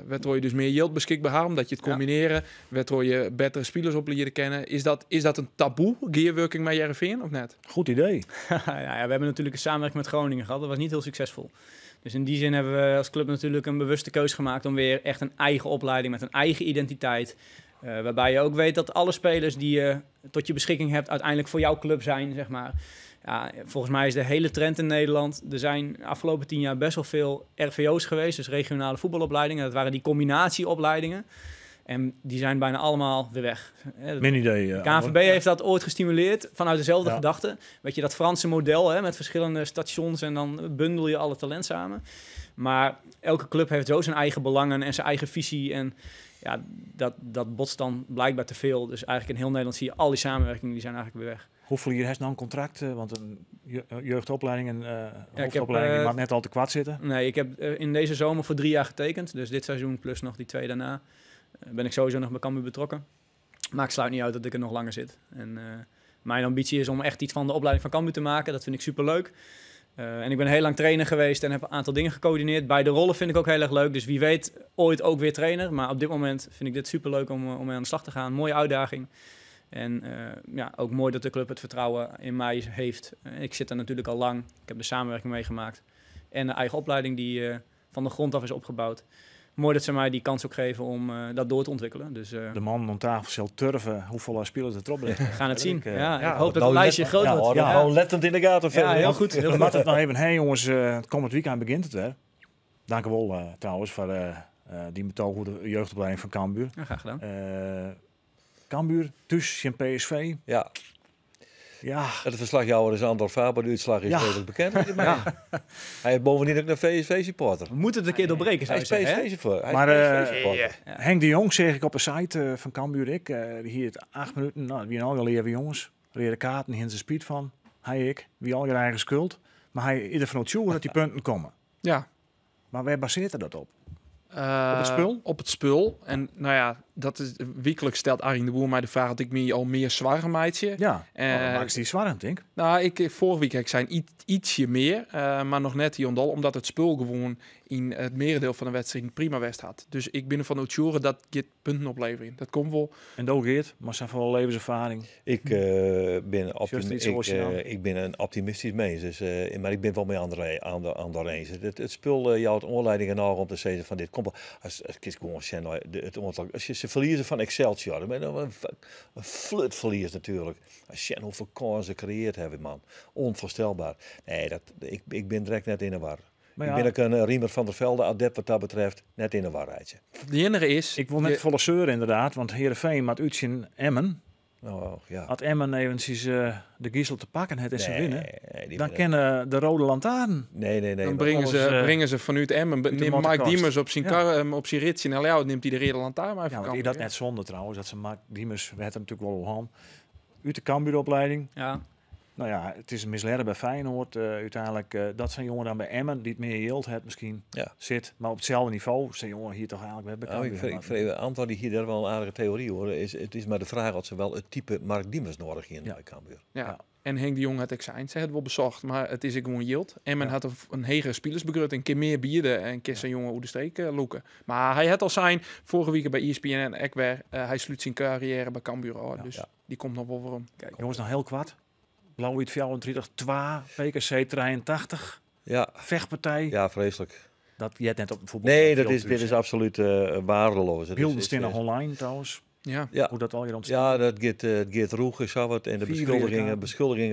waardoor je dus meer geld beschikbaar hebt, omdat je het combineren, waardoor je betere spelers opleiden kennen. Is dat een taboe, gearworking met Heerenveen of net? Goed idee. Ja, we hebben natuurlijk een samenwerking met Groningen gehad. Dat was niet heel succesvol. Dus in die zin hebben we als club natuurlijk een bewuste keus gemaakt om weer echt een eigen opleiding met een eigen identiteit. Waarbij je ook weet dat alle spelers die je tot je beschikking hebt uiteindelijk voor jouw club zijn, zeg maar. Ja, volgens mij is de hele trend in Nederland. Er zijn de afgelopen 10 jaar best wel veel RVO's geweest, dus regionale voetbalopleidingen. Dat waren die combinatieopleidingen. En die zijn bijna allemaal weer weg. Min idee. De KNVB heeft dat ooit gestimuleerd vanuit dezelfde gedachte. Weet je, dat Franse model, hè, met verschillende stations en dan bundel je alle talent samen. Maar elke club heeft zo zijn eigen belangen en zijn eigen visie. En ja, dat botst dan blijkbaar te veel. Dus eigenlijk in heel Nederland zie je al die samenwerkingen, die zijn eigenlijk weer weg. Hoeveel hier heeft nou een contract? Want een jeugdopleiding en hoofdopleiding die mag net al te kwart zitten. Nee, ik heb in deze zomer voor 3 jaar getekend. Dus dit seizoen plus nog die 2 daarna. Ben ik sowieso nog bij Cambuur betrokken. Maar ik sluit niet uit dat ik er nog langer zit. En Mijn ambitie is om echt iets van de opleiding van Cambuur te maken. Dat vind ik superleuk. En ik ben heel lang trainer geweest en heb een aantal dingen gecoördineerd. Beide rollen vind ik ook heel erg leuk. Dus wie weet ooit ook weer trainer. Maar op dit moment vind ik dit superleuk om mee aan de slag te gaan. Mooie uitdaging. En ja, ook mooi dat de club het vertrouwen in mij heeft. Ik zit daar natuurlijk al lang. Ik heb de samenwerking meegemaakt. En de eigen opleiding die van de grond af is opgebouwd. Mooi dat ze mij die kans ook geven om dat door te ontwikkelen. Dus, de man om tafel zal turven hoeveel spelers er erop liggen. We gaan het zien. Ja, ik hoop dat het lijstje groot wordt. Ja, nou lettend in de gaten. Ja, heel goed. Heel goed. Maar het nog even, hey jongens, het komend weekend begint het weer. Dank u wel trouwens voor die betoog de jeugdopleiding van Cambuur. Ja, graag gedaan. Cambuur, thuis in PSV. Ja. Ja. Het verslagjouwer is Andor Faber, de uitslag is redelijk bekend. Ja. Hij heeft bovendien ook een VSV-supporter. We moeten het een keer doorbreken, zou je zeggen. Hij is PSV-supporter. Maar Henk de Jong, zeg ik op de site van Cambuur, ik, hier het 8 minuten, nou, wie nou al even jongens, rode kaarten, hier zijn speed van, hij ik, wie al je eigen schuld. Maar hij is ervan overtuigd dat die punten komen. Ja. Maar waar baseert hij dat op? Op het spul? Op het spul. En nou ja, dat is wekelijks stelt Arjen de Boer mij de vraag dat ik me al meer zwaar meidje. Ja, maak is die zwaar, denk ik. Nou, ik vorige week ik zijn ietsje meer, maar nog net hier omdat het spul gewoon in het merendeel van de wedstrijd prima west had. Dus ik ben ervan overtuigd dat dit punten opleveren. Dat komt wel. En dat Geert, maar zijn vooral levenservaring. Ik ben een optimistisch mens, dus, maar ik ben wel met Andor eens. Het spul jouwt aanleidingen naar om te zeggen van dit komt wel. Als ik gewoon het aantal, als je ze verliezen van Excelsior, dan een flut verlies natuurlijk. Als je hoeveel kansen gecreëerd hebben, man, onvoorstelbaar. Nee, ik ben direct net in de war. Maar ja, ik ben ook een Riemer van der Velde adept wat dat betreft, net in de waarheidje. De enige is... Ik wil net volle zeuren inderdaad, want Heerenveen maakt uitzien Emmen. Oh, ja. Had Emmen eventjes de giezel te pakken, het is ze winnen. Nee, dan kennen de rode lantaarn. Nee. Dan brengen ze vanuit Emmen. Neemt Mike Diemers op zijn kar, op zijn ritje naar Leeuwarden, neemt hij de rode lantaarn. Maar ja, dat net zonde trouwens, dat ze Mike Diemers, we hebben natuurlijk wel al uit de Cambuuropleiding. Ja. Nou ja, het is een mislerre bij Feyenoord. Uiteindelijk, dat zijn jongeren dan bij Emmen, die het meer yield het misschien zit. Maar op hetzelfde niveau zijn jongeren hier toch eigenlijk bij Cambuur. Nou, ik vind Anton die hier daar wel een aardige theorie hoor. Het is maar de vraag of ze wel het type Mark Diemers nodig hier in Cambuur. Ja. En Henk de Jong had ik zijn, ze het wel bezocht, maar het is gewoon yield. Emmen had een hegere spelersbegrutting, een keer meer bieden en een keer zijn jongen hoe de streek loeken. Maar hij had al zijn vorige week bij ESPN en Ekwер, hij sluit zijn carrière bij Cambuur al, dus die komt nog wel voor hem. Kijk, jongens, nog heel kwart. Blauw-Wit 34, 2, PKC 83. Ja. Vechtpartij. Ja, vreselijk. Dat je het net op voetbal. Nee, dit is absoluut waardeloos. Beelden staan nog online trouwens. Ja. Ja. Hoe dat al hier ontstaat. Ja, dat gaat roeg is wat. En de beschuldigingen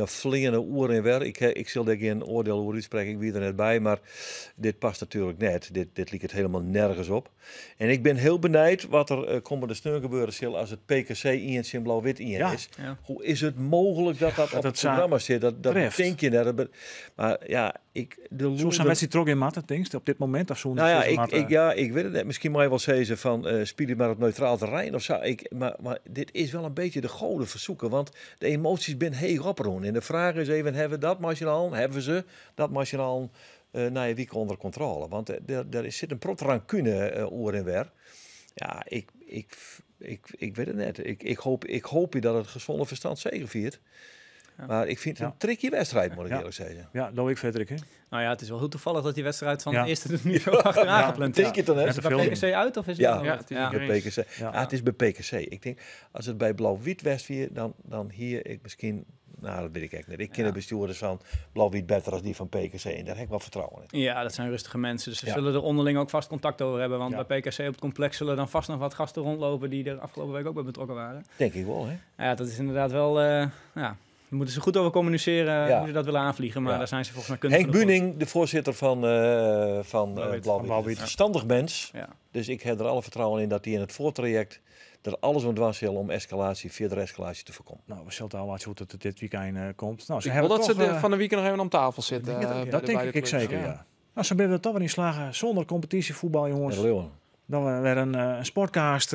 vliegen oer en weer. Ik zal daar geen oordeel over uitspreken, ik wie er net bij. Maar dit past natuurlijk net. Dit liep het helemaal nergens op. En ik ben heel benijd wat er komende steun gebeuren zal als het PKC in zijn blauw-wit in is. Ja. Hoe is het mogelijk dat dat op het programma zit? Dat denk je net. Maar ja, Zo zijn mensen trok in matten, denk ik, op dit moment? Of zo? Nou ja, ik weet het net. Misschien moet je wel zeggen van speel je maar op neutraal terrein of zo. Maar dit is wel een beetje de goden verzoeken, want de emoties zijn heel oproen. En de vraag is even, hebben we dat machinaal? Hebben ze dat machinaal na je week onder controle? Want er zit een prot rancune oor en weer. Ja, ik weet het net. Ik hoop dat het gezonde verstand zegeviert. Ja. Maar ik vind het een tricky wedstrijd, moet ik eerlijk zeggen. Ja, dat ik Frederik, hè? Nou ja, het is wel heel toevallig dat die wedstrijd van de eerste nu zo achteraan gepland is. Denk je dan, hè? Is het bij PKC uit of is het ja, het is bij PKC. Ja. Ja, het is bij PKC. Ik denk, als het bij Blauw-Wit West weer, dan hier ik misschien... Nou, dat weet ik echt niet. Ik ken de bestuurders van Blauw-Wit beter als die van PKC. En daar heb ik wel vertrouwen in. Ja, dat zijn rustige mensen. Dus ze zullen er onderling ook vast contact over hebben. Want bij PKC op het complex zullen dan vast nog wat gasten rondlopen die er afgelopen week ook bij betrokken waren. Denk ik wel, hè? Ja, dat is inderdaad wel... Daar moeten ze goed over communiceren, hoe ze dat willen aanvliegen. Maar daar zijn ze volgens mij kundig. Henk Buning, de voorzitter van Blauw-Wit. Verstandig mens. Ja. Dus ik heb er alle vertrouwen in dat hij in het voortraject er alles aan dwars zal om verdere escalatie te voorkomen. Nou, we zullen al wat hoe het dit weekend komt. Nou, ze ik wil dat toch, ze van de weekend nog even om tafel zitten. Dat denk ik zeker, ja. Nou, ze hebben er toch weer in slagen zonder competitievoetbal, jongens. Ja, Dan we weer een sportcast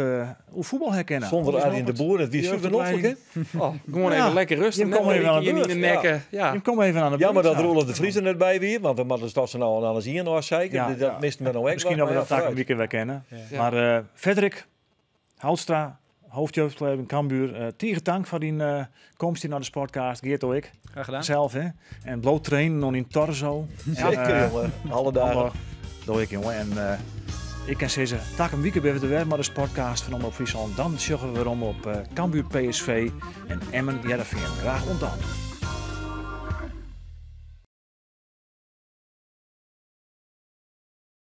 hoe voetbal herkennen. Zonder Arjen de Boer, het wie super hè? Oh, gewoon even lekker rustig. Je komt even aan de beurt. In de nekken. Ja. Je komt even aan de beurt. Ja, maar dat Roelof de Vries er net bij weer, want we moeten dat ze nou aan hier nog zeiken. Dat mist men nou echt. Misschien dat we dat daar een weekend weer kennen. Maar Frederik Houtstra, Hoofdjeugdclub in Cambuur. Tige tank foar dyn komst hjir nei de Sportcast. Geert ook. Graag gedaan. Zelf, hè. En bliuw trainen oan dyn torso. Zeker, jongen. Alle dagen. Doe ik, jongen. En ik kin sizze, takom wike binne we der wer mei de Sportcast fan Omrop Fryslân. Dan sjogge we werom op Cambuur PSV en Emmen Hearrenfean. Graach oant dan.